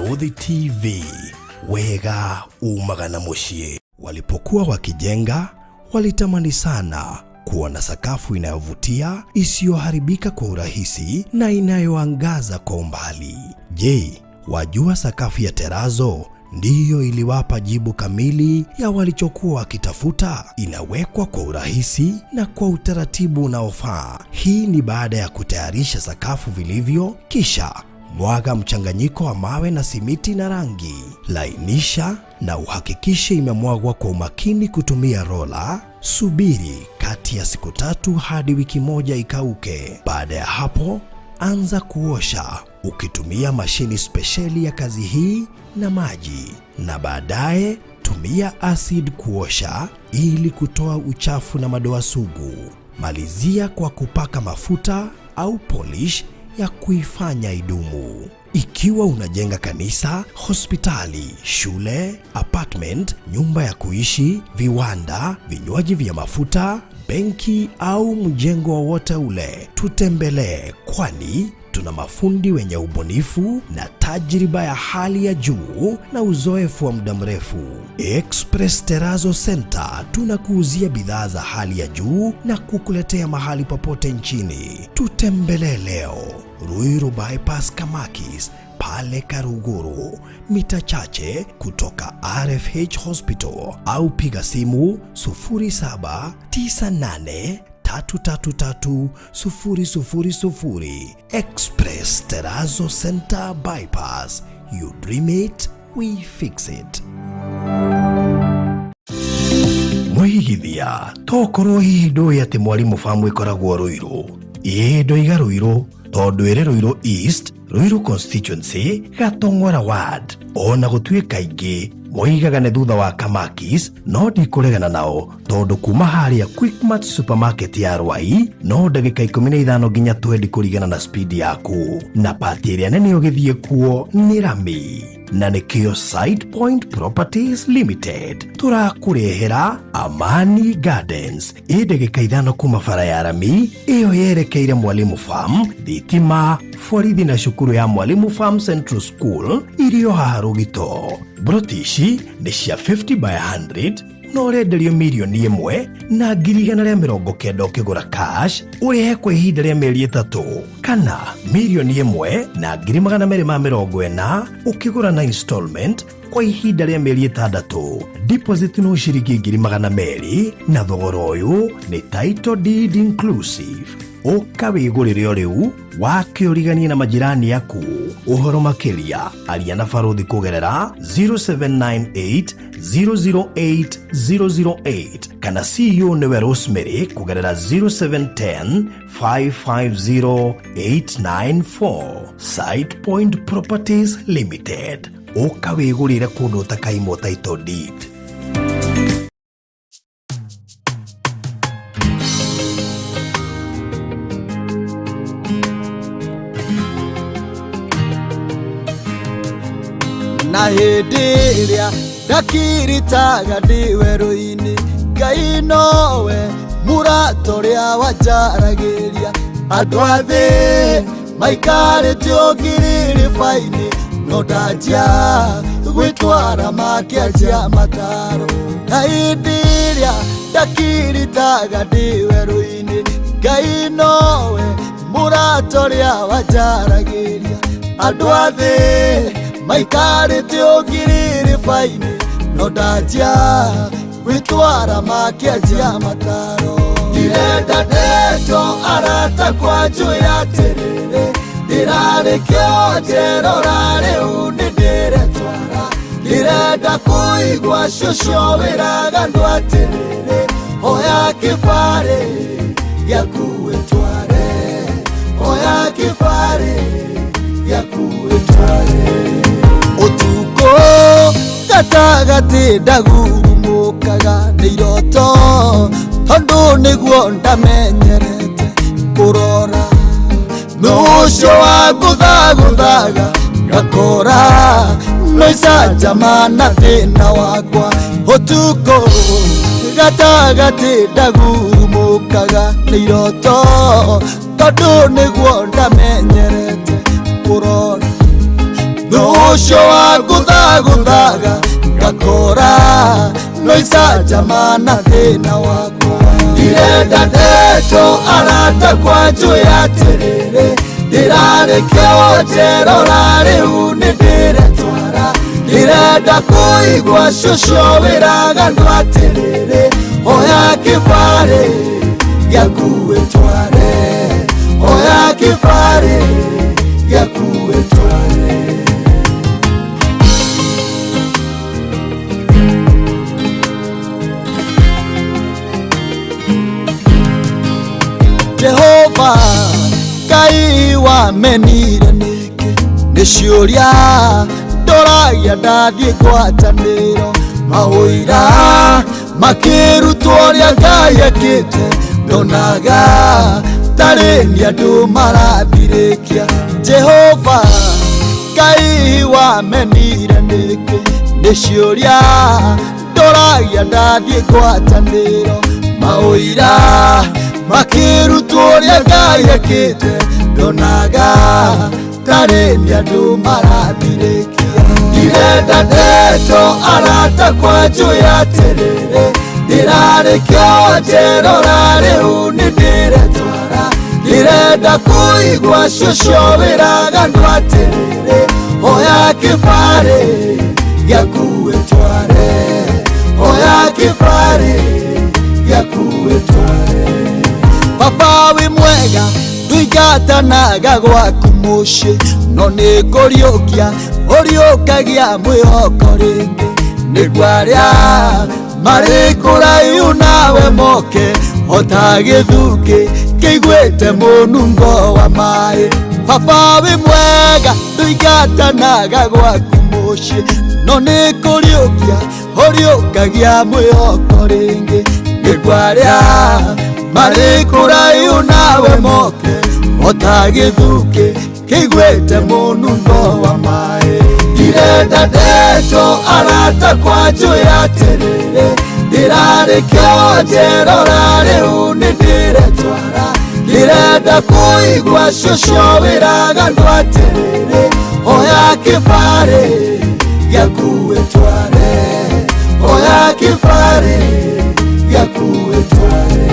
Barũthi TV, wega umaga na mũciĩ. Walipokuwa wakijenga, walitamani sana kuwa na sakafu inayovutia, isiyoharibika kwa urahisi na inayoangaza kwa umbali. Je, wajua sakafu ya terazo ndiyo iliwapa jibu kamili ya walichokuwa wakitafuta? Inawekwa kwa urahisi na kwa utaratibu unaofaa. Hii ni baada ya kutayarisha sakafu vilivyo, kisha mwaga mchanganyiko wa mawe na simiti na rangi. Lainisha na uhakikishe imemwagwa kwa umakini kutumia rola. Subiri kati ya siku 3 hadi wiki 1 ikauke. Baada ya hapo, anza kuosha ukitumia mashini spesheli ya kazi hii na maji, na baadaye tumia acid kuosha ili kutoa uchafu na madoa sugu. Malizia kwa kupaka mafuta au polish ya kuifanya idumu. Ikiwa unajenga kanisa, hospitali, shule, apartment, nyumba ya kuishi, viwanda, vinywaji vya mafuta, benki au mjengo wowote ule, tutembelee, kwani tuna mafundi wenye ubunifu na tajriba ya hali ya juu na uzoefu wa muda mrefu. Express Terrazzo Center tunakuuzia bidhaa za hali ya juu na kukuletea mahali popote nchini. Tutembelee leo Ruiru Bypass Kamakis pale Karuguru, mita chache kutoka RFH Hospital, au piga simu 0798 333 000. Express Terrazzo Center Bypass. You dream it, we fix it. Mwigithia tokorwo hihi ndũĩ atĩ Mwalimu Farm ĩkoragwo Ruiru? Ĩĩ ndoiga Ruiru tondũ ĩrĩ Ruiru East, Ruiru Constituency, Gatong'ora Ward. Ona gũtuĩka aingĩ moigaga nĩ thutha wa Kamakis, no ndikũregana nao tondũ kuma harĩa Quickmart supermarket ya Rwai no ndagĩka 15 nginya 20 kũringana na speed yaku, na pati ĩrĩa nene ũgĩthiĩ kuo nĩ rami, na nĩkĩo Side Point Properties Limited tũrakũrehera Amani Gardens ĩ ndagĩka 5 kuma bara ya rami ĩyo yerekeire Mwalimu Farm, thitima, borithi na cukuru ya Mwalimu Farm Central School irio haha Rũgito. Broti ici nĩ cia 50 by 100 na ũrenderio 1,190,000 ũkĩgũra cash, ũrĩhe kwa ihinda rĩa mĩeri 3, kana 1,240,000 ũkĩgũra na installment kwa ihinda rĩa mĩeri 6. Deposit no ciringi 200,000 na thogora ũyũ nĩ title deed inclusive. Ũka wĩgũrĩre o rĩu wakĩũriganie na majirani aku. Ũhoro makĩria aria na Barũthi kũgerera 0798 008 008 kana CEO nĩwe Rosemary kũgerera 0710 550 894. Side Point Properties Limited, ũka wĩgũrĩre kũndũ ũtakaimwo title deed. Na hĩndĩ ĩrĩa ndakiritaga ndĩ werũ-inĩ, Ngai nowe mũrata ũrĩa wanjaragĩria. Andũ a thĩ maikarĩte ũngirĩrĩba-inĩ, no ndanjia gwĩtwara makĩanjia mataro. Na hĩndĩ ĩrĩa ndakiritaga ndĩ werũ-inĩ, Ngai nowe mũrata ũrĩa wanjaragĩria. Andũ a thĩ maikarĩte ũngirĩrĩba-inĩ, no ndanjia gwĩtwara makĩanjia mataro. Ndirenda ndeto arata kwa njũĩ atĩrĩrĩ, ndĩrarĩ kĩonjerora rĩu nĩ ndĩretwara. Ndĩrenda kũigua cũcũ wĩraga andũ atĩrĩrĩ, oya kĩbarĩ gĩaku wĩtware, oya kĩbarĩ gĩaku wĩtware. Ũtukũ gatagatĩ ndagurumũkaga nĩ iroto, tondũ nĩguo ndamenyerete kũrora. Nũ ũcio wangũthagũthaga ngakora no icanjama na thĩna wakwa. Ũtukũ gatagatĩ ndagurumũkaga nĩ iroto, tondũ nĩguo ndamenyerete kũrora. Nũ Ũcio wa ngũthagũthaga ngakora no icanjama na thĩna wakwa. Ndirenda ndeto arata kwa njũĩ atĩrĩrĩ, ndĩrarĩkĩo njerora rĩu nĩ ndĩretwara. Ndĩrenda kũigua cũcũ wĩraga andũ atĩrĩrĩ, oya kĩbarĩ gĩaku wĩtware, oya kĩbarĩ gĩaku wĩtware. Jehova Ngai wamenire nĩkĩ? Nĩ ciũria ndoragia ndathiĩ ngwatanĩro, maũira makĩrutwo ũrĩa Ngai ekĩte, ndonaga tarĩ nĩ andũ marathirĩkia. Jehova Ngai wamenire nĩkĩ? Nĩ ciũria ndoragia ndathiĩ ngwatanĩro, maũira makĩrutwo ũrĩa Ngai ekĩte, ndonaga tarĩ nĩ andũ marathirĩkia. Ndirenda ndeto arata kwa njũĩ atĩrĩrĩ, ndĩrarĩkĩo njerora rĩu nĩ ndĩretwara. Ndĩrenda kũigua cũcũ wĩraga andũ atĩrĩrĩ, oya kĩbarĩ gĩaku wĩtware, oya kĩbarĩ gĩaku wĩtware. Baba wĩ mwega ndũingatanaga gwaku mũciĩ, no nĩ kũriũkia ũriũkagia mwĩhoko rĩngĩ, nĩguo arĩa marĩ kũraihu nawe moke ota gĩthukĩ kĩiguĩte mũnungo wa maĩ. Baba wĩ mwega ndũingatanaga gwaku mũciĩ, no nĩ kũriũkia ũriũkagia mwĩhoko rĩngĩ, nĩguo arĩa marĩ kũraihu nawe moke ota gĩthukĩ kĩiguĩte mũnungo wa maĩ. Ndirenda ndeto arata kwa njũĩ atĩrĩrĩ, ndĩrarĩkĩo njerora rĩu nĩ ndĩretwara. Ndĩrenda kũigua cũcũ wĩraga andũ atĩrĩrĩ, oya kĩbarĩ gĩaku wĩtware, oya kĩbarĩ gĩaku wĩtware.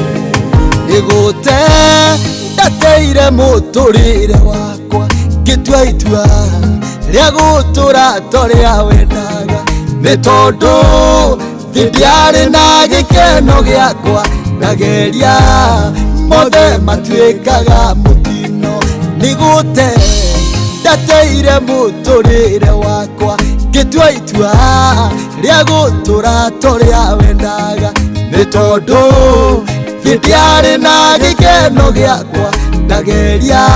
Nĩgũte ndateire mũtũrĩre wakwa, ngĩtua itua rĩa gũtũra torĩa wendaga, nĩ tondũ thĩ ndiarĩ na gĩkeno gĩakwa, ndageria mothe matuĩkaga mũtino. Nĩgũte ndateire mũtũrĩre wakwa, ngĩtua itua rĩa gũtũra torĩa wendaga, nĩ tondũ thĩ ndiarĩ na gĩkeno gĩakwa, ndageria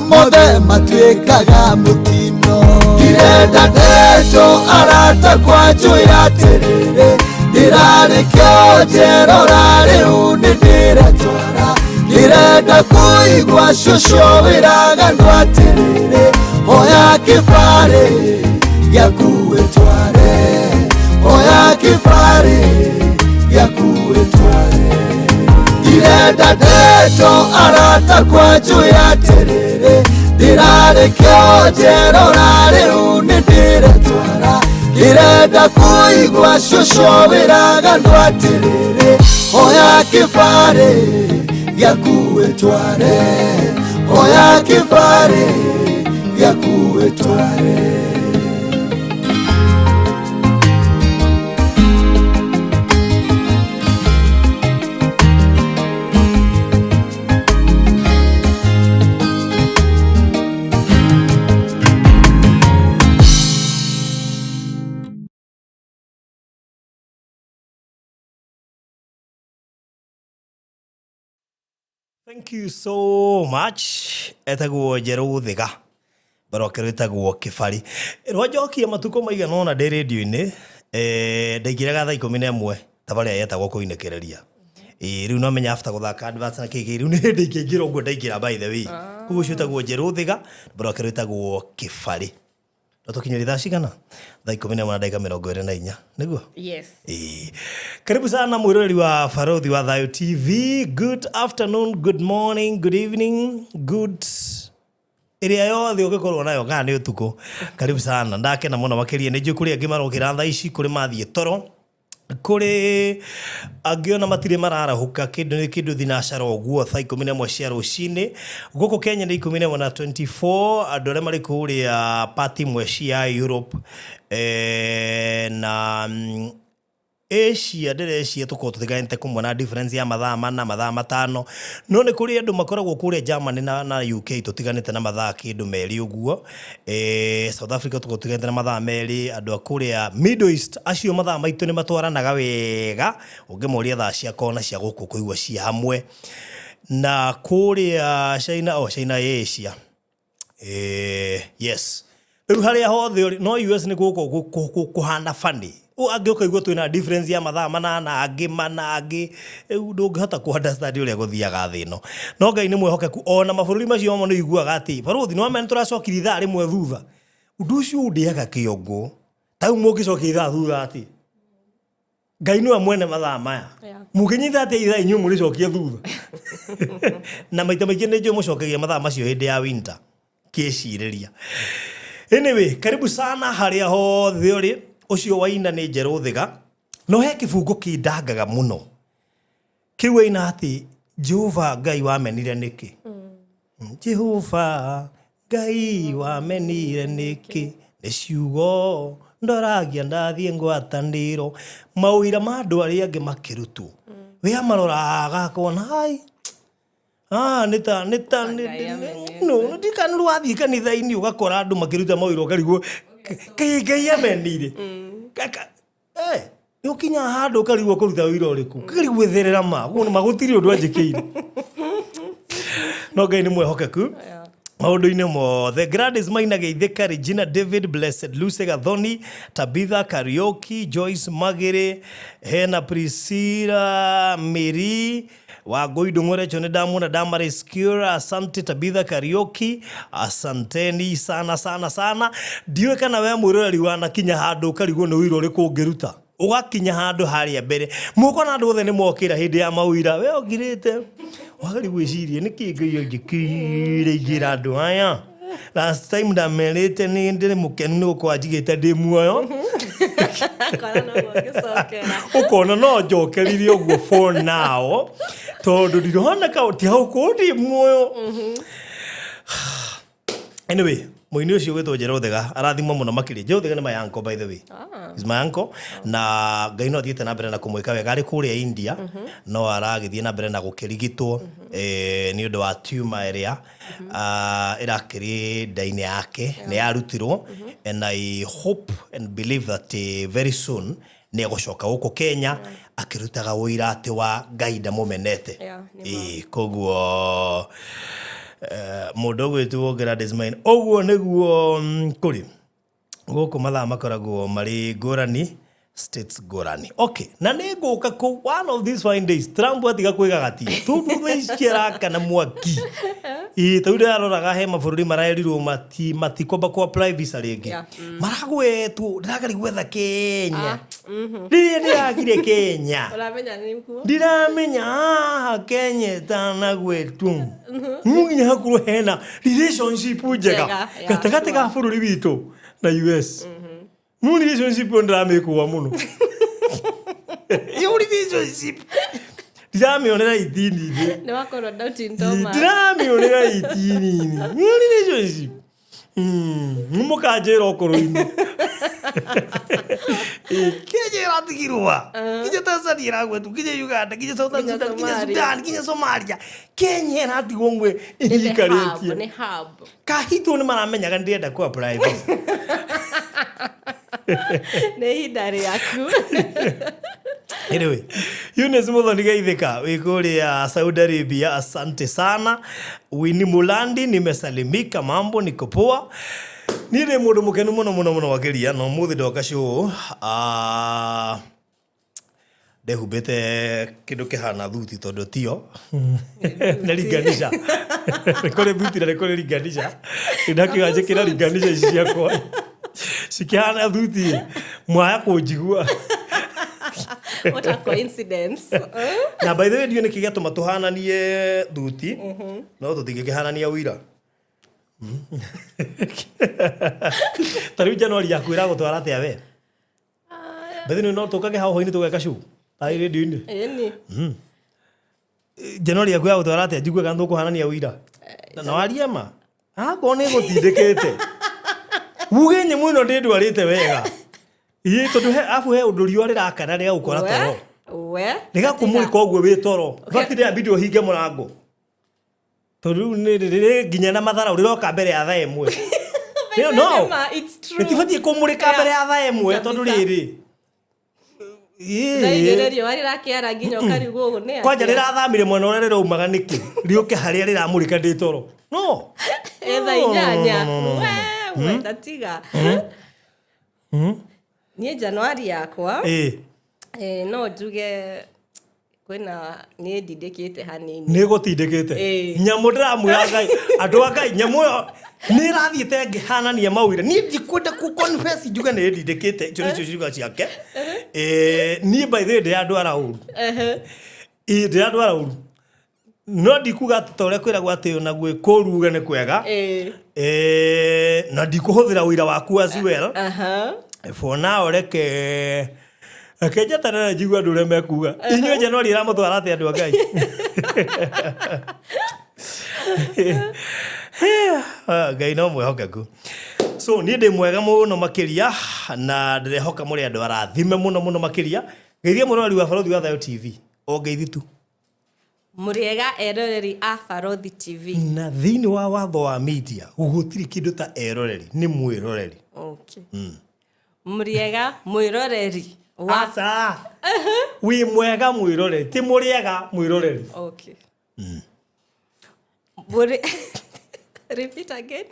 mothe matuĩkaga mũtino. Ndirenda ndeto arata kwa njũĩ atĩrĩrĩ, ndĩrarĩkĩo njerora rĩu nĩ ndĩretwara. Ndĩrenda kũigua cũcũ wĩraga andũ atĩrĩrĩ, oya kĩbarĩ gĩaku wĩtware, oya kĩbarĩ gĩaku wĩtware. Ndirenda ndeto arata kwa njũĩ atĩrĩrĩ, ndĩrarĩkĩo njerora rĩu nĩ ndĩretwara. Ndĩrenda kũigua cũcũ wĩraga andũ atĩrĩrĩ, oya kĩbarĩ gĩaku wĩtware, oya kĩbarĩ gĩaku wĩtware. Thank you so much. Etagwo Njerũ Thiga. Baroke rwĩtagwo Kĩbari. Rwanjokia matukũ maigana ũna ndĩ rĩndio-inĩ, ndaingĩraga thaa 11 tabarĩra yetagwo kũinĩkĩrĩria. Ĩĩ rĩu no menya after gũthaka adverts na kĩkĩ rĩu nĩ hĩndĩ ingĩingĩra ũguo ndaingĩra by the way. Koguo ũcio wĩtagwo Njerũ Thiga, baroke rwĩtagwo Kĩbari. No tũkinyĩrie thaa cigana? Thaa 11 na ndagĩka 24, nĩguo? Yes. Ĩĩ. Karibu sana mwĩroreri wa Barothi wa Thayo TV. Good afternoon, good morning, good evening, good Ĩrĩa yothe ũngĩkorwo nayo kana nĩ ũtukũ, karibu sana. Ndakena mũno makĩria. Nĩ njũĩ kũrĩ angĩ marokĩra thaa ici, kũrĩ mathiĩ toro, kũrĩ angĩ ona matirĩ mararahũka. Kĩndũ nĩ kĩndũ thinacara ũguo thaa 11 cia rũcinĩ. Gũkũ Kenya nĩ 11 na 24. Andũ arĩa marĩ kũrĩa part imwe cia Europe na Asia, ndĩrecia tũkorwo tũtiganĩte kũmwe na difference ya mathaa 4, mathaa 5, no nĩ kũrĩ andũ makoragwo kũrĩa Germany na UK, tũtiganĩte na mathaa kĩndũ 2 ũguo. South Africa tũkorwo tũtiganĩte na mathaa 2. Andũ a kũrĩa Middle East acio mathaa maitũ nĩ matwaranaga wega, ũngĩmoria thaa cia kona cia gũkũ kũigua cia hamwe. Na kũrĩa China, oh, China ĩ Asia. Yes, rĩu harĩa hothe ũrĩ, no US nĩ gũkũ kũhana funny. Angĩ ũkaigua twĩna difference ya mathaa 8, angĩ 4, angĩ rĩu ndũngĩhota kũ understand ũrĩa gũthiaga thĩ ĩno. No Ngai nĩ mwĩhokeku. Ona mabũrũri macio mamwe nĩ ũiguaga atĩ barũthi nĩ wamenya nĩ tũracokirie ithaa rĩmwe thutha. Ũndũ ũcio ũndĩaga kĩongo. Ta rĩu mũngĩcokia ithaa thutha atĩ Ngai nĩwe mwene mathaa maya. Mũngĩnyita atĩa ithaa inyuĩ mũrĩcokie thutha? Na maita maingĩ nĩ njũĩ mũcokagia mathaa macio hĩndĩ ya winter kĩcirĩria. Anyway, karibu sana harĩa hothe ũrĩ. Ũcio waina nĩ Njerũ Thiga. No he kĩbungo kĩndangaga mũno kĩu aina atĩ Jehova Ngai wamenire nĩkĩ? Jehova Ngai wamenire nĩkĩ? Nĩ ciugo ndoragia ndathiĩ ngwatanĩro. Maũira ma andũ arĩa angĩ makĩrutwo, we amaroraga akona hai nĩ ta nĩ ta no ndikana wathiĩ kanitha-inĩ ũgakora andũ makĩruta maũira ũkarigwo kaĩ Ngai amenire. Nĩ ũkinyaga handũ ũkarigwo kũruta ũira ũrĩkũ, ũkarigwo gwĩtherera ma ma gũtirĩ ũndũ anjĩkĩire. No Ngai nĩ mwĩhokeku maũndũ-inĩ mothe. Gladys Maina Geithĩka, Regina David, Blessed Lucy Gathoni, Tabitha Karaoke, Joyce Magĩrĩ, hena Priscilla Miri Wangũi Ndũng'ũrecho, nĩ ndamuona. Damaris Cura, asante. Tabitha Karaoke, asanteni sana sana sana. Ndiũĩ kana we mwĩroreri wanakinya handũ ũkarigwo nĩ ũira ũrĩkũ ũngĩruta, ũgakinya handũ harĩa mbere mũkona andũ othe nĩ mokĩra hĩndĩ ya mawĩra, we ũngirĩte wagari gwĩciria nĩkĩ Ngai anjĩkĩire ingĩra andũ aya. Last time ndamerĩte nĩ ndĩrĩ mũkenu nĩ gũkorwo anjigĩte ndĩ muoyo. Kona noguo ngĩcokera. Ũkona no njokerire ũguo for now tondũ ndirona ka ti hau kũu ndĩ muoyo. Anyway, mũini ũcio gwĩtwo Njerũ Thega arathimwo mũno makĩria. Njerũ Thega nĩ my uncle, by the way. He's my uncle. Na Ngai no athiĩte na mbere na kũmwĩka wega arĩ kũrĩa India, no aragĩthiĩ na mbere na gũkĩrigitwo nĩ ũndũ wa tumor ĩrĩa ĩrakĩrĩ nda-inĩ yake. Nĩ yarutirwo, and I hope and believe that very soon nĩ egũcoka gũkũ Kenya akĩrutaga ũira atĩ wa Ngai ndamũmenete. Yeah, nĩ ma. Ĩĩ, koguo mũndũ ũgwĩtwo Gladys Maina, ũguo nĩguo kũrĩ gũkũ. Mathaa makoragwo marĩ ngũrani, states ngũrani. Okay, na nĩ ngũka kũu one of these fine days. Trump atiga kwĩgagatia tondũ thaa ici arakana mwaki. Ĩĩ, ta rĩu ndĩraroraga he mabũrũri marerirwo matikwamba ku apply visa rĩngĩ. Maragwetwo. Ndĩrageria gwetha Kenya rĩrĩa ndĩragire Kenya. Ũramenya nĩ kuo? Ndiramenya haha Kenya ĩtanagwetwo no nginya hakorwo hena relationship njega Njega, yeah, gatagatĩ ga bũrũri witũ na US. No relationship ĩyo ndĩramĩkũa mũno. Ĩyo relationship ndiramĩonera itini-inĩ. Nĩ wakorwo doubting Thomas. Ndiramĩonera itini-inĩ ĩyo relationship. Mũkanjĩra ũkũrũ-inĩ Kenya ĩratigirwa, nginya Tanzania ĩragwetwo, nginya Uganda, nginya Southern Nginya Sudan, nginya Somalia. Sudan, nginya Somalia, Kenya ĩratigwo ngwe Nĩ the hub, ĩhikarĩtie. nĩ hub. Kahitwo nĩ maramenyaga ndĩrenda ku apply visa. Nĩ ihinda rĩaku. Anyway, Eunice Muthoni Geithĩka wĩ kũrĩa Saudi Arabia, asante sana. Winnie Mulandi, nimesalimika, mambo niko poa. Niĩ ndĩ mũndũ mũkenu mũno mũno mũno makĩria na ũmũthĩ ndoka show ndehumbĩte kĩndũ kĩhana thuti tondũ tio nĩ ringanisha, nĩ kũrĩ thuti na nĩ kũrĩ ringanisha. Ndakiuga njĩkĩra ringanisha ici ciakwa cikĩhana thuti, mwaya kũnjigua. What a coincidence. Na by the way, ndiũ nĩkĩ gĩatũma tũhananie thuti, no tũtingĩkĩhanania ũira. Ta rĩu Januari yaku ĩragũtwara atĩa we? Bethini no tũkage hau hwainĩ tũgeka show tarĩ radio-inĩ. Ĩni. Januari yaku yagũtwara atĩa? Njigue kana tũkũhanania ũira na warie ma akorwo nĩ gũtindĩkĩte uge nyamũ ĩno ndĩndwarĩte wega. Ĩ tondũ he abu he ũndũ riũa rĩrakana rĩgagũkora toro. We. Rĩgakũmũrĩka ũguo wĩ toro. Bati rĩambindi ũhinge mũrango tondũ rĩu nĩ nginya na matharaũ rĩroka mbere ya thaa 1. No It's true. rĩtibatiĩ kũmũrĩka mbere ya thaa 1 tondũ Kabisa. rĩrĩ Thaa igĩrĩ riũa rĩrakĩara nginya ũkarigwo ũguo nĩ kwanja atĩa. rĩrathamire mwena ũrĩa rĩraumaga nĩkĩ rĩũke harĩa rĩramũrĩka ndĩ toro no. Ĩ thaa 8. No, no, no, no. We, we, tatiga. Niĩ Januari yakwa Ĩ no njuge kwĩna niĩ ndindĩkĩte hanini. Nĩ gũtindĩkĩte. Ĩ. Nyamũ ndĩramwĩra Ngai, andũ a Ngai, nyamũ ĩyo nĩ ĩrathiĩte ngĩhanania mawĩra. Niĩ ndikwenda kũ confess njuge nĩ ĩndindĩkĩte, icio nĩcio ciuga ciake. Niĩ by the way ndĩrandwara ũru. Ĩ ndĩrandwara ũru, no ndikuga atĩ ta ũrĩa kwĩragwo atĩ ona gwĩkũru uge nĩ kwega. Na ndikũhũthĩra ũira waku as well. For now reke njeterere njigue andũ ũrĩa mekuga. Inyuĩ Januari ĩramũtwara atĩa, andũ a Ngai? Ah, Ngai no mwĩhokeku. So niĩ ndĩ mwega mũno makĩria na ndĩrehoka mũrĩ andũ arathime mũno mũno makĩria. Geithia mũrori wa Barothi wa Thayo TV o ngeithi tu. Mũrĩega eroreri a Barothi TV. Na thĩinĩ wa watho wa media gũtirĩ kĩndũ ta eroreri, nĩ mwĩroreri. Okay. Mũrĩega mwĩroreri wa Aca, wĩ mwega mwĩroreri, ti mũrĩega mwĩroreri. Okay. Mũrĩ. Repeat again.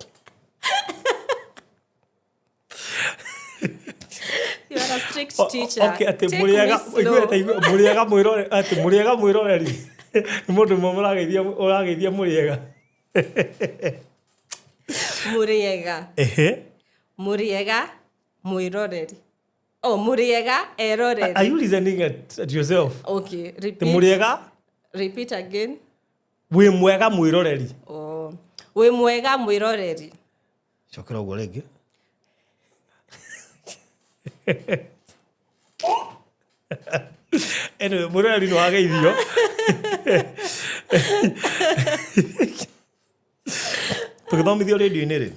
You are a strict teacher. Okay, atĩ Take mũrĩega me slow. igue ta igue mũrĩega mwĩroreri, atĩ mũrĩega mwĩroreri nĩ mũndũ ũmwe mũrageithia, ũrageithia mũrĩega. Mũrĩega. Ehe. Mũrĩega mwĩroreri. Oh, mũrĩega eroreri. Are you listening at yourself? Okay, Atĩ repeat. mũrĩega. Repeat again. Wĩ mwega mwĩroreri. Oh. Wĩ mwega mwĩroreri. Cokera ũguo rĩngĩ. Anyway, mwĩroreri nĩ wageithio. Tũgĩthomithio radio-inĩ rĩ,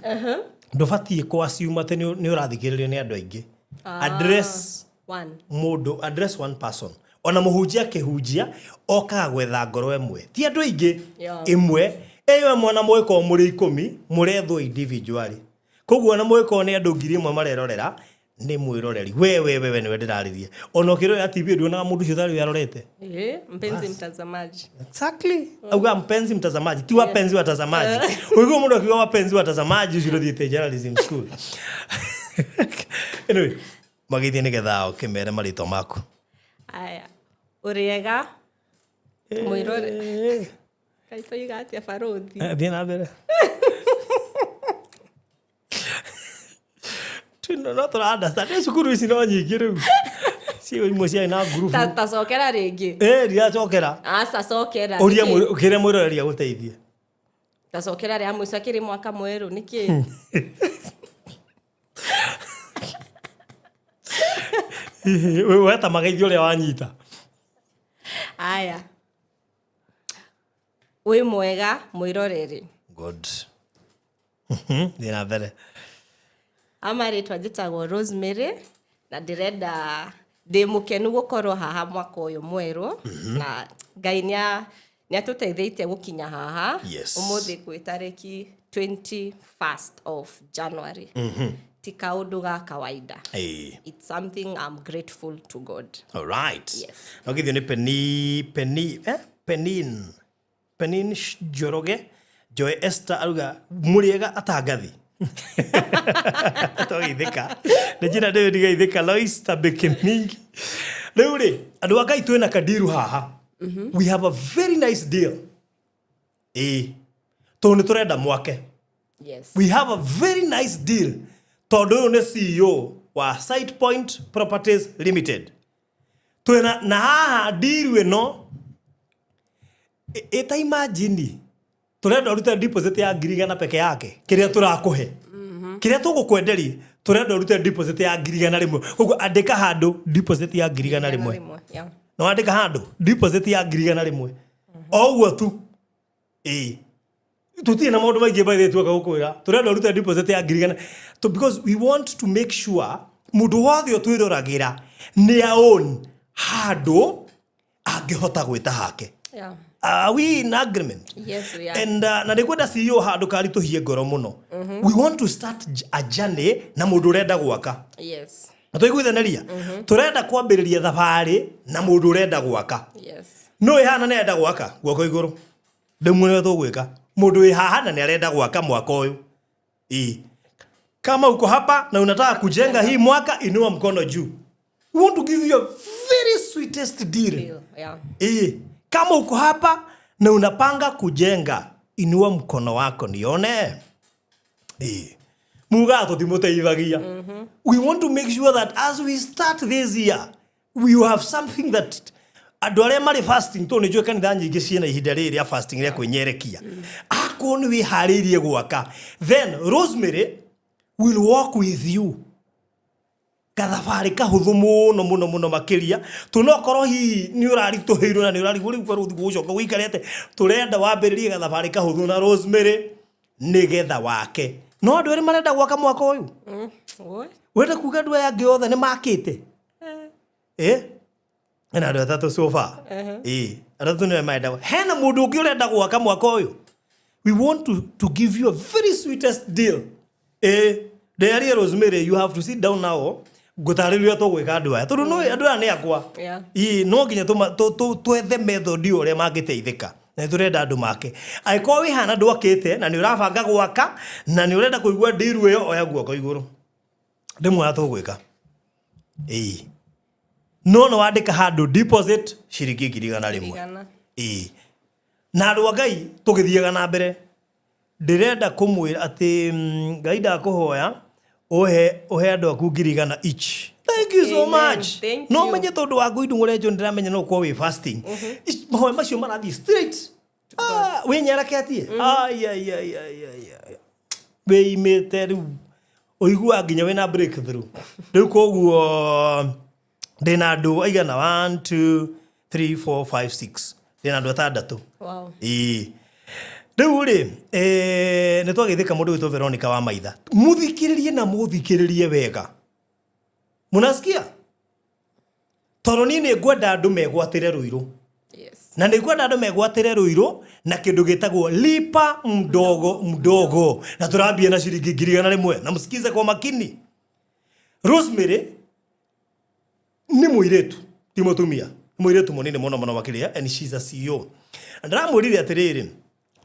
ndũbatiĩ kũ assume atĩ nĩ ũrathikĩrĩrio nĩ andũ aingĩ. Address One. Mũndũ, address one person. Ona mũhunjia akĩhunjia okaga gwetha ngoro ĩmwe, ti andũ aingĩ. Ĩmwe ĩyo ĩmwe, ona mũgĩkorwo mũrĩ 10 mũrethwo individually. Koguo ona mũgĩkorwo nĩ andũ 1000 marerorera, nĩ mwĩroreri we we we we nĩwe ndĩrarĩria. Ona ũkĩrorera TV nduonaga mũndũ ũcio tarĩ arorete. Mpenzi mtazamaji. Exactly, auga mpenzi mtazamaji, ti wapenzi watazamaji. Ũiguo mũndũ akiuga wapenzi watazamaji, ũcio ũthiĩte journalism school. Anyway, mageithie nĩgetha ũkĩmere marĩtwa maku. Aya. Ũrĩega mwĩrore. Kaĩ tũiga atĩa, barothi? Thiĩ na mbere. No tũra understand. Nĩ cukuru ici no nyingĩ rĩu ciĩ imwe ciarĩ na ngurubu. Tacokera rĩngĩ. Ĩ ndiracokera. Aca, cokera. Ũria. Nĩkĩ? Kĩrĩa mwĩroreri agũteithie. Tacokera rĩa mũico akĩrĩ mwaka mwerũ nĩkĩ? Weta mageithio ũrĩa wanyita. Aya, wĩ mwega mwĩroreri. Good. Thiĩ na mbere. Amarĩtwa njĩtagwo Rosemary na ndĩrenda ndĩ mũkenu gũkorwo haha mwaka ũyũ mwerũ na Ngai nĩ atũteithĩtie gũkinya haha. Ũmũthĩ kwĩ tarĩki 21st of January, ti kaũndũ ga kawaida. It's something I'm grateful to God. All right. Yes. No githio nĩ Peni Peni eh Penin Penin Njoroge Joy Esther aruga mũrĩega atangathi twageithĩka nĩ njĩra David geithĩka Lois Tabeke mingi. Rĩu rĩ, andũ a Ngai, twĩna kadiru haha. We have a very nice deal, ĩĩ, tondũ nĩ tũrenda mwake. We have a very nice deal tondũ ũyũ nĩ CEO wa Site Point Properties Limited. Twĩna na haha ndiru ĩno ĩta imagine. Turenda urute deposit ya 100,000 peke yake. Kiria turakuhe. Kiria tugukwenderia turenda urute deposit ya 100,000. Koguo andika handu deposit ya 100,000. Yeah. No andika handu deposit ya 100,000. O uguo tu. Ĩĩ. Tutirĩ na maũndũ maingĩ by the way tuoka gũkwĩra. Turenda ũrute deposit ya 100,000. To because we want to make sure mũndũ wothe ũtwĩroragĩra nĩ a own handũ angĩhota gwĩta hake. Yeah. Are we in agreement? Yes, we are. And na nĩ ngwenda CEO handũ karitũhie ngoro mũno. We want to start a journey na mũndũ ũrenda gwaka. Yes. Na twaiguithanĩria? Tũrenda kwambĩrĩria thabarĩ na mũndũ ũrenda gwaka. Yes. No ĩhana nĩ arenda gwaka guoko igũrũ. Ndĩmuone ũrĩa tũgwĩka. Mũndũ wĩ haha na nĩ arenda gwaka mwaka ũyũ. Ĩĩ. Kama uko hapa na unataka kujenga hii mwaka, inua mkono juu. We want to give you a very sweetest deal. Deal. Yeah. Ĩĩ. Kama uko hapa na unapanga kujenga, inua mkono wako nione. Ĩĩ. Muga tũtimũteithagia. We want to make sure that as we start this year, we have something that andũ arĩa marĩ fasting tondũ nĩnjũĩ kanitha nyingĩ ciĩna ihinda rĩrĩ rĩa fasting rĩa kwĩnyerekia. Akorwo nĩ wĩharĩirie gwaka, then Rosemary will walk with you gathabarĩ kahũthũ mũno mũno mũno makĩria tũnokorwo hihi nĩ ũraritũhĩirwo na nĩ ũrarigwo rĩu korwo ũthiĩ gũcoka gũikare atĩ tũrenda wambĩrĩrie gathabarĩ kahũthũ na Rosemary nĩgetha wake no andũ erĩ marenda gwaka mwaka ũyũ. What? Wenda kuga andũ aya angĩ othe nĩ makĩte ĩ hena andũ atatũ so far. Ĩ andũ atatũ nĩo marenda. Hena mũndũ ũngĩ ũrenda gwaka mwaka ũyũ? We want to give you a very sweetest deal. Ĩ ndĩarie Rosemary, you have to sit down now ngũtarĩria ũrĩa tũgwĩka andũ aya tondũ nĩ andũ aya nĩ akwa. Yeah. Ĩ no nginya twethe method ũrĩa mangĩteithĩka na nĩ tũrenda andũ make. Angĩkorwo wĩ haha na ndwakĩte na nĩ ũrabanga gwaka na nĩ ũrenda kũigua deal ĩyo, oya guoko igũrũ ndĩmuona tũgwĩka. Ĩĩ no nĩ wandĩka handũ deposit ciringi 100,000. Igana. Ĩĩ na andũ a Ngai tũgĩthiaga na mbere ndĩrenda kũmwĩra atĩ Ngai ndakũhoya ũhe andũ aku 100,000 each. Thank you so Amen. much. Thank No you. menye tondũ wa ngũindũ ndĩramenya no ũkorwo wĩ fasting. Mahoya macio marathiĩ straight. Ah, wĩnyereketie. Ai ai ai ai ai ai. Wĩimĩte rĩu ũiguaga nginya wĩna breakthrough. Rĩu koguo ndĩna andũ aigana 1 2 3 4 5 6. Ndĩna andũ atandatũ. Wow. Ĩĩ. Rĩu rĩ, nĩ twagĩthĩka mũndũ wĩtwo Veronica wa Maitha. Mũthikĩrĩrie na mũthikĩrĩrie wega. Mũnasikia? Tondũ niĩ nĩ ngwenda andũ megwatĩre Rũirũ. Yes. Na nĩ ngwenda andũ megwatĩre Rũirũ na kĩndũ gĩtagwo lipa mdogo mdogo. Na tũrambia na ciringi 100,000. Na mũsikize kwa makini. Rosemary nĩ mũirĩtu, ti mũtumia. Nĩ mũirĩtu mũnini mũno mũno makĩria and she's a CEO. Na ndĩramwĩrire atĩrĩrĩ,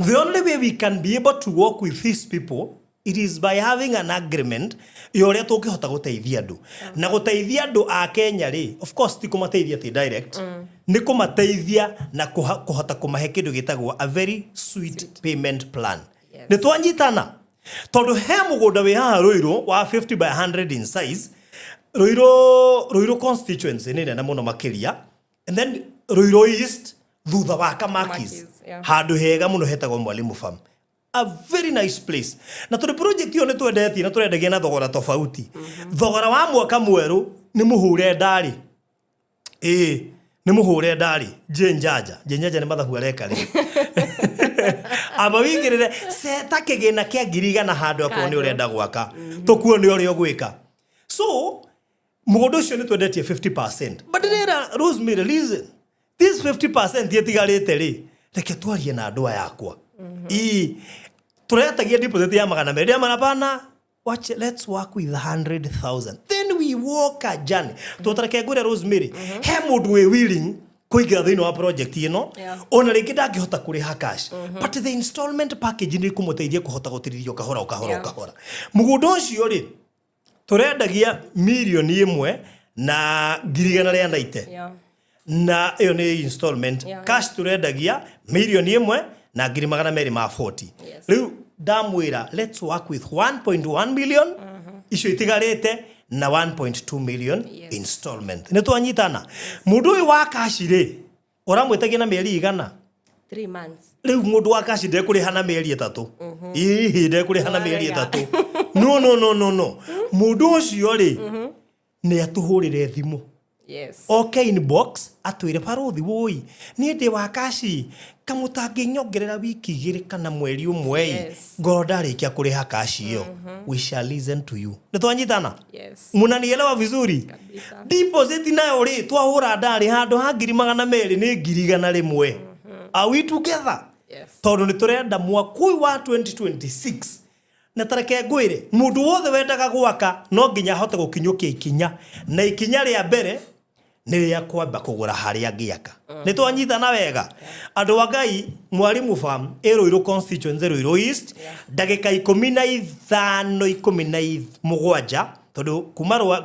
the only way we can be able to work with these people it is by having an agreement ya ũrĩa tũngĩhota gũteithia andũ. Na gũteithia andũ a Kenya rĩ, of course ti kũmateithia ti direct, nĩ kũmateithia na kũhota kũmahe kĩndũ gĩtagwo a very sweet payment plan. Yes. Nĩ twanyitana tondũ he mũgũnda wĩ haha Rũirũ wa 50 by 100 in size. Rũirũ constituency nĩ nene mũno makĩria and then Rũirũ East thutha wa Kamakis. Kamakis, yeah. Handũ hega mũno hetagwo Mwalimu Farm, a very nice place. Na tondũ project ĩyo nĩ twendetie na tũrendagia na thogora tofauti. Thogora wa mwaka mwerũ nĩ mũhũre ndarĩ. Ĩĩ nĩ mũhũre ndarĩ. Jane Njanja nĩ mathabu areka rĩ. Amba wĩigĩrĩre ceta kĩgĩna kĩa 100,000 handũ akorwo nĩ ũrenda gwaka. Tũkuone ũrĩa ũgwĩka. So mũgũnda ũcio nĩ twendetie 50%. But ndĩrera Rosemary, listen. This 50% ĩtigarĩte rĩ, reke twarie na andũ aya akwa. Ĩĩ tũretagia deposit ya 200. Ndĩramera bana, watch, let's work with 100,000. Then we walk a journey. Tũtareke ngwĩre Rosemary, he mũndũ wĩ willing kũingĩra thĩinĩ wa project ĩno. Yeah. Ona rĩngĩ ndangĩhota kũrĩha cash. But the installment package nĩ ĩkũmũteithia kũhota gũtirithio kahora o kahora o Yeah. kahora. Mũgũnda ũcio rĩ, tũrendagia 1,190,000. Yeah. Na ĩyo nĩ installment. Yeah. Cash tũrendagia 1,240,000. Yes. Rĩu ndamwĩra let's work with 1.1 million icio itigarĩte na 1.2 million Yes. installment. Nĩ twanyitana. Mũndũ ũyũ wa cash rĩ, ũramwĩtagia na mĩeri igana? 3 months. Rĩu mũndũ wa cash ndekũrĩha na mĩeri 3. Ĩhĩ, ndekũrĩha na mĩeri Warega. 3. No, no, no, no, no, mũndũ ũcio rĩ, nĩ atũhũrĩre thimũ, oke inbox, atwĩre, "Barũthi wũi, niĩ ndĩ wa cash, kamũtangĩnyongerera wiki 2 kana mweri 1 ĩ, ngorwo ndarĩkia kũrĩha cash ĩyo." We shall listen to you. Nĩ twanyitana? Yes. Munanielewa vizuri? Kabisa. Deposit nayo rĩ, twahũra ndarĩ handũ ha 200,000 nĩ 100,000. Are we together? Yes. Tondũ nĩ tũrenda mwaka ũyũ wa 2026, na tareke ngwĩre, mũndũ wothe wendaga gwaka no nginya ahote gũkinyũkia ikinya, na ikinya rĩa mbere nĩ rĩa kwamba kũgũra harĩa angĩaka. Nĩ twanyitana wega, andũ a Ngai? Mwarimu Farm ĩ Rũirũ constituency, Rũirũ East, ndagĩka 15, 17, tondũ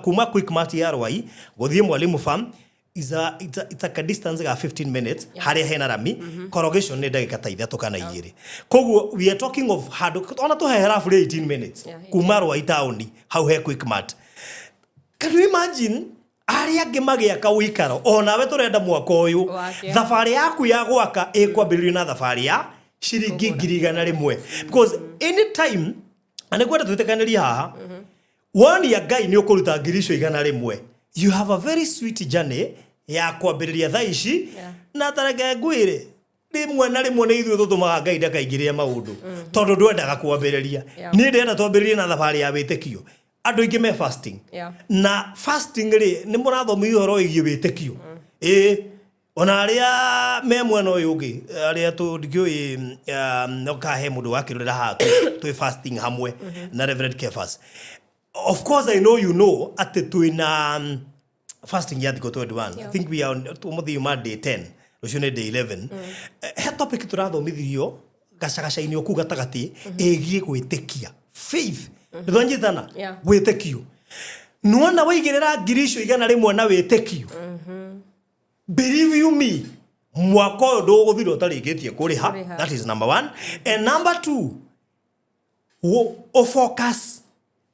kuma Quickmart ya Rwai gũthiĩ Mwalimu Farm is a, it's a, it's like a distance ga 15 minutes. Harĩa hena rami corrugation nĩ ndagĩka ta 3 kana 2. Koguo we are talking of handũ ona tũhehe roughly 18 minutes kuma Rwai taũni, hau he Quickmart. Can you imagine arĩa angĩ magĩaka ũikaro? Onawe tũrenda mwaka ũyũ Wake. thabarĩ yaku ya gwaka ĩkwambĩrĩrio na thabarĩ ya ciringi 100,000, because anytime, na nĩ kwenda twĩtĩkanĩrie haha, wonia Ngai nĩ ũkũruta ngiri icio 100, you have a very sweet journey ya kwambĩrĩria thaa ici. Na tareke ngwĩre, rĩmwe na rĩmwe nĩ ithuĩ tũtũmaga Ngai ndakaingĩrĩre maũndũ, tondũ ndwendaga kwambĩrĩria. Niĩ ndĩrenda twambĩrĩrie na thabarĩ ya wĩtĩkio. Andũ aingĩ me fasting, na fasting rĩ, nĩ mũrathomithio ũhoro wĩgiĩ wĩtĩkio. Ĩĩ, ona arĩa me mwena ũyũ ũngĩ, arĩa ndikĩũĩ, no kahe mũndũ wakĩrorera haha, twĩ fasting hamwe na Reverend Kefas. Of course I know you know atĩ twĩna fasting ya thikũ 21. I think we are on ũmũthĩ yuma day 10, rũciũ nĩ day 11. He topic tũrathomithirio gacagaca-inĩ o kũu gatagatĩ ĩgiĩ gwĩtĩkia, faith. Nĩ twanyitana? Yeah. Wĩtĩkio, nĩwona waigĩrĩra ngiri icio 100 na wĩtĩkio, believe you me, mwaka ũyũ ndũgũthira ũtarĩkĩtie kũrĩha. Kũrĩha. That is number one, and number two, ũfocus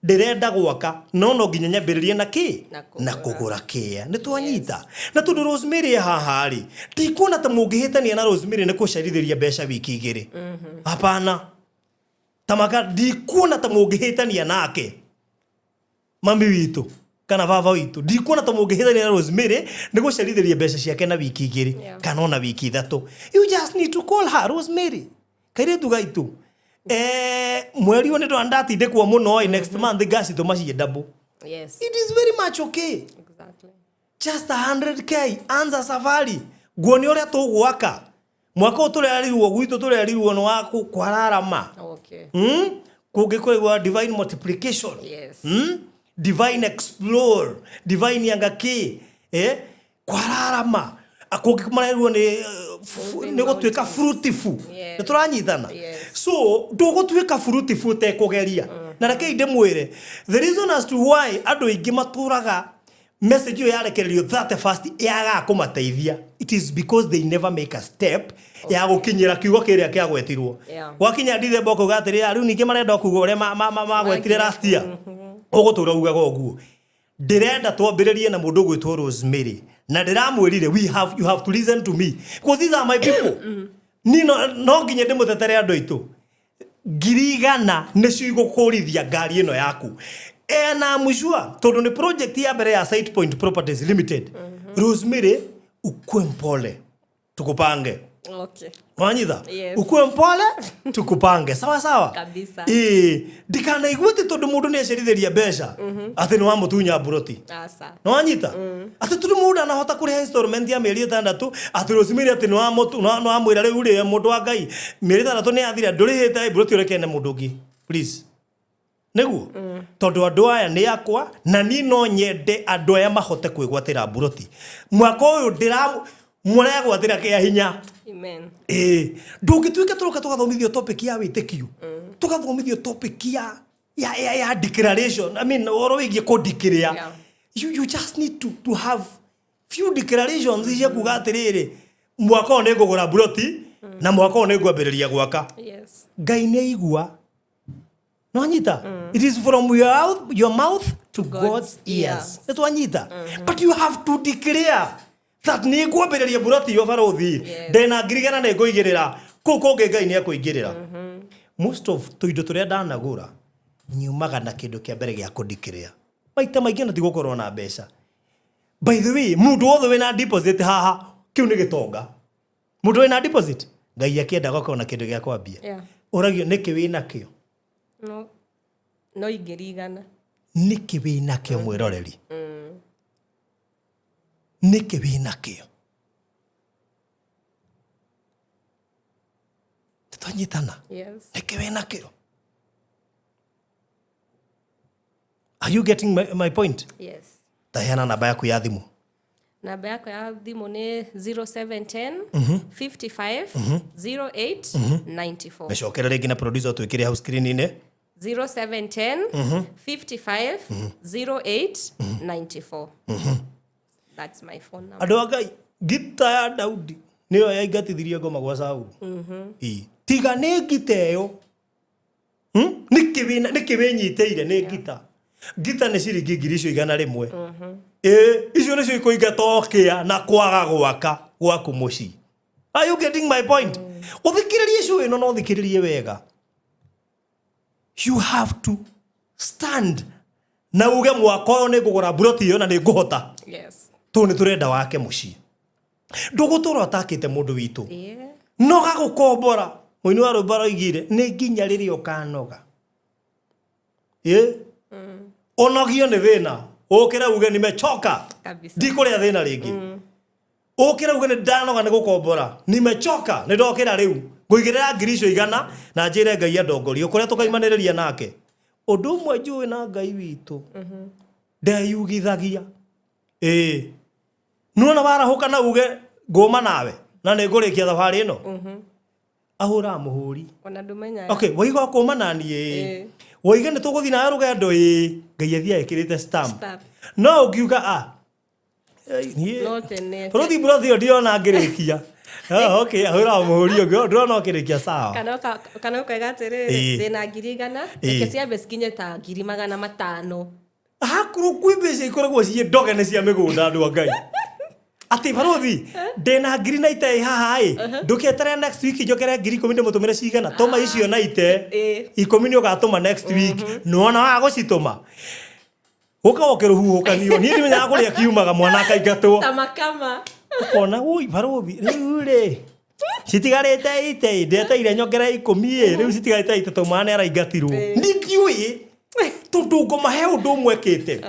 ndĩrenda gwaka, no nginya nyambĩrĩrie na kĩ? Na kũgũra. Na kũgũra kĩa. Nĩ twanyita? Na tondũ Rosemary e haha rĩ, ndikuona ta mũngĩhĩtania na Rosemary nĩ kũcerithĩria mbeca wiki 2. Hapana, tamaka, ndikuona ta mũngĩhĩtania nake, mami witũ kana baba witũ. Ndikuona ta mũngĩhĩtania na Rosemary nĩ gũcerithĩria mbeca ciake na wiki 2 kana ona wiki 3. You just need to call her, "Rosemary, kairĩtu gaitũ, mweri ũyũ nĩ ndatindĩkwo mũno ĩ, next month ngacitũma ciĩ double." It is very much okay. Just 100K, anza safari, nguonia ũrĩa tũgwaka mwaka ũyũ. Tũrerirwo gwitũ, tũrerirwo nĩ wa kwararama. Kũngĩ kũrĩgwa divine multiplication. Divine explore, divine yanga kĩ, kwararama. Kũngĩ marerirwo nĩ nĩ gũtuĩka fruitful. Nĩ tũranyitana? Yes. So ndũgũtuĩka fruitful ũtekũgeria. Na rekei ndĩmwĩre the reason as to why andũ aingĩ matũraga message ĩyo yarekererio that fast yagaga kũmateithia, it is because they never make a step ya gũkinyĩra kiugo kĩrĩa kĩagwetirwo. Gwakinya Ndithemba ũkauga atĩrĩ, "Rĩu ningĩ marenda kuga ũrĩa magwetire last year." Ũgũtũra ugaga ũguo. Ndĩrenda twambĩrĩrie na mũndũ ũgwĩtwo Rosemary, na ndĩramwĩrire we have you have to listen to me because these are my people. Ni no nginya ndĩmũtetere andũ aitũ. 100,000 nĩcio igũkũrithia ngari ĩno yaku ena mshua, tondũ nĩ project ya mbere ya Site Point Properties Limited. Rosemary, ukue mpole, tukupange. Wanyitha? Yes. Ukue mpole, tukupange, sawa sawa? Kabisa. Ĩĩ, ndikanaigua atĩ tondũ mũndũ nĩ acerithĩria mbeca atĩ nĩ wamũtunya mburoti. Asa. Nĩwanyita atĩ tondũ mũndũ ndanahota kũrĩha installment ya mĩeri 6, atĩ Rosemary atĩ nĩwamwĩra, "Rĩu rĩ, mũndũ wa Ngai, mĩeri 6 nĩ yathira, ndũrĩhĩte mburoti, ũrekene mũndũ ũngĩ, please." Nĩguo, tondũ andũ aya nĩ akwa, na niĩ no nyende andũ aya mahote kwĩgwatĩra mburoti mwaka ũyũ. Ndĩra mũregwatĩra kĩa hinya. Amen. Ĩĩ, ndũngĩtuĩka tũroka tũgathomithio topic ya wĩtĩkio, tũgathomithio topic ya declaration, I mean, ũhoro wĩgiĩ kũ-declare. You just need to have few declarations cia kuga atĩrĩrĩ, "Mwaka ũyũ nĩ ngũgũra mburoti, na mwaka ũyũ nĩ ngwambĩrĩria gwaka." Ngai nĩ aigua. Nwanyita? It is from your mouth to God's God's ears. Ears. Nĩ twanyita? But you have to declare. That nĩ ngwambĩrĩria mburoti iyo barothi. Yes. Ndĩna 100,000 nĩ ngũigĩrĩra. Kũu kũngĩ Ngai nĩ ekũingĩrĩra. Most of tũindo tũrĩa ndanagũra nyumaga na kĩndũ kĩa mbere gĩa kũndikĩrĩa. Maita maingĩ na tigũkorwo na mbeca. By the way, mũndũ wothe wĩna deposit haha, kĩu nĩ gĩtonga. Mũndũ wĩna deposit, Ngai akĩenda gũkorwo na kĩndũ gĩa kwambia. Yeah. Ũragio nĩkĩ wĩnakĩo? No no 100,000. Nĩkĩ wĩnakĩo mwĩroreri? Nĩkĩ wĩnakĩo? Tũtwanyitana? Yes. Nĩkĩ wĩnakĩo? Are you getting my point? Yes. Taheana namba yaku ya thimũ. Namba yakwa ya thimũ nĩ 0710 55 08 94. Mĩcokere rĩngĩ na producer twĩkĩre hau screen-inĩ. 0710 55 08 94. That's my phone number. Andũ a Ngai, ngita ya Daudi nĩyo yaingatithirie ngoma gwa Saulu. Ĩ, tiga nĩ ngita ĩyo. Nĩkĩ wĩnyitĩire nĩ ngita? Ngita nĩ ciringi 100,000. Ĩ, icio nĩcio ikũingata ũkĩa na kwaga gwaka gwaku mũciĩ. Are you getting my point? Ũthikĩrĩrie show ĩno na ũthikĩrĩrie wega. You have to stand na uge mwaka ũyũ nĩ ngũgũra mburoti ĩyo na nĩ ngũhota. Yes. Tondũ nĩ tũrenda wake mũciĩ. Ndũgũtũra ũtakĩte mũndũ witũ. Yeah. Noga gũkombora. Mũini wa rwĩmbo aroigire nĩ nginya rĩrĩa ũkanoga. Ĩ? Ũnogio nĩ thĩna. Ũkĩre uge nimechoka. Kabisa. Ndikũrĩa thĩna rĩngĩ. Ũkĩre uge nĩ ndanoga nĩ gũkombora. Nimechoka. Nĩ ndokĩra rĩu. Ngũigĩrĩra 100,000 na njĩre Ngai andongorie kũrĩa tũkaimanĩrĩria nake. Ũndũ ũmwe njũĩ na Ngai witũ. Ndeyugithagia. Ĩĩ. Nĩwona warahũka na uge ngũma nawe na nĩ ngũrĩkia thabarĩ ĩno. Ahũraga mũhũri. Ona ndũmenyaga. Okay, waiga ũkũma nani ĩĩ. Waiga nĩ tũgũthiĩ nawe rũgendo ĩĩ. Ngai athiaga ĩkĩrĩte stamp. Stamp. No ũngiuga a niĩ No tene. Bũrũthi mbũrũthi ĩyo ndirona ngĩrĩkia. Ah, okay, ahũraga mũhũri ũngĩ, ndĩrona ũkĩrĩkia sawa. Kana ũkaiga atĩrĩrĩ, Ĩĩ. ndĩna 100,000, Ĩĩ. reke ciambe cikinye ta 500,000. Hakorwo kwĩ mbeca ikoragwo ciĩ ndoge nĩ cia mĩgũnda andũ a Ngai. Atĩ barũthi ndĩna 90,000 ĩ haha ĩ ndũketerere next week njokere 10,000 ndĩmũtũmĩre cigana tũma icio naite Ĩĩ. 10 nĩ ũgatũma next week nĩwona waga gũcitũma ũka ũkĩrũhuhũkanio niĩ ndimenyaga kũrĩa kiumaga mwana akaingatwo Ta makama. ũkona ui barũthi rĩu rĩ citigarĩte ite ndeteire nyongere 10 ĩ rĩu citigarĩte ite tondũ mwana nĩaraingatirwo niĩ ndiũĩ tondũ ngoma he ũndũ ũmwe ĩkĩte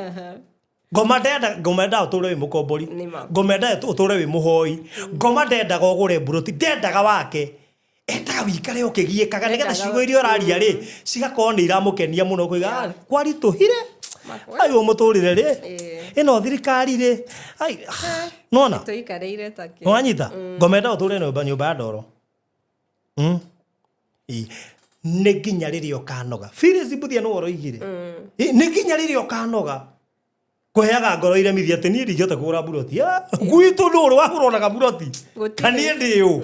ngoma ndenda ngoma endaga ũtũre wĩ mũkombori Nĩ ma. ngoma endaga ũtũre wĩ mũhoi ngoma ndendaga ũgũre mburoti ndendaga wake endaga wĩikare ũkĩgiĩkaga nĩgetha Endaga- ciugo iria ũraria rĩ cigakorwo nĩ iramũkenia mũno kũiga Yeah. "Ah, kwaritũhire Makwa. ai mũtũrĩre rĩ Ĩĩ. ĩno thirikari rĩ ai nona Tũikarĩire ta kĩ. nĩwanyita ngoma endaga ũtũre nyũmba ya ndoro. Ĩ, nĩ nginya rĩrĩa ũkanoga Phyllis Mbuthia nĩwe ũroigire. Ĩ, nĩ nginya rĩrĩa ũkanoga kũheaga ngoro iremithia atĩ niĩ ndingĩhota kũgũra mburoti. Ah, gwitũ ndũrĩ wahũronaga mburoti Gũtirĩ. kaniĩ ndĩ ũ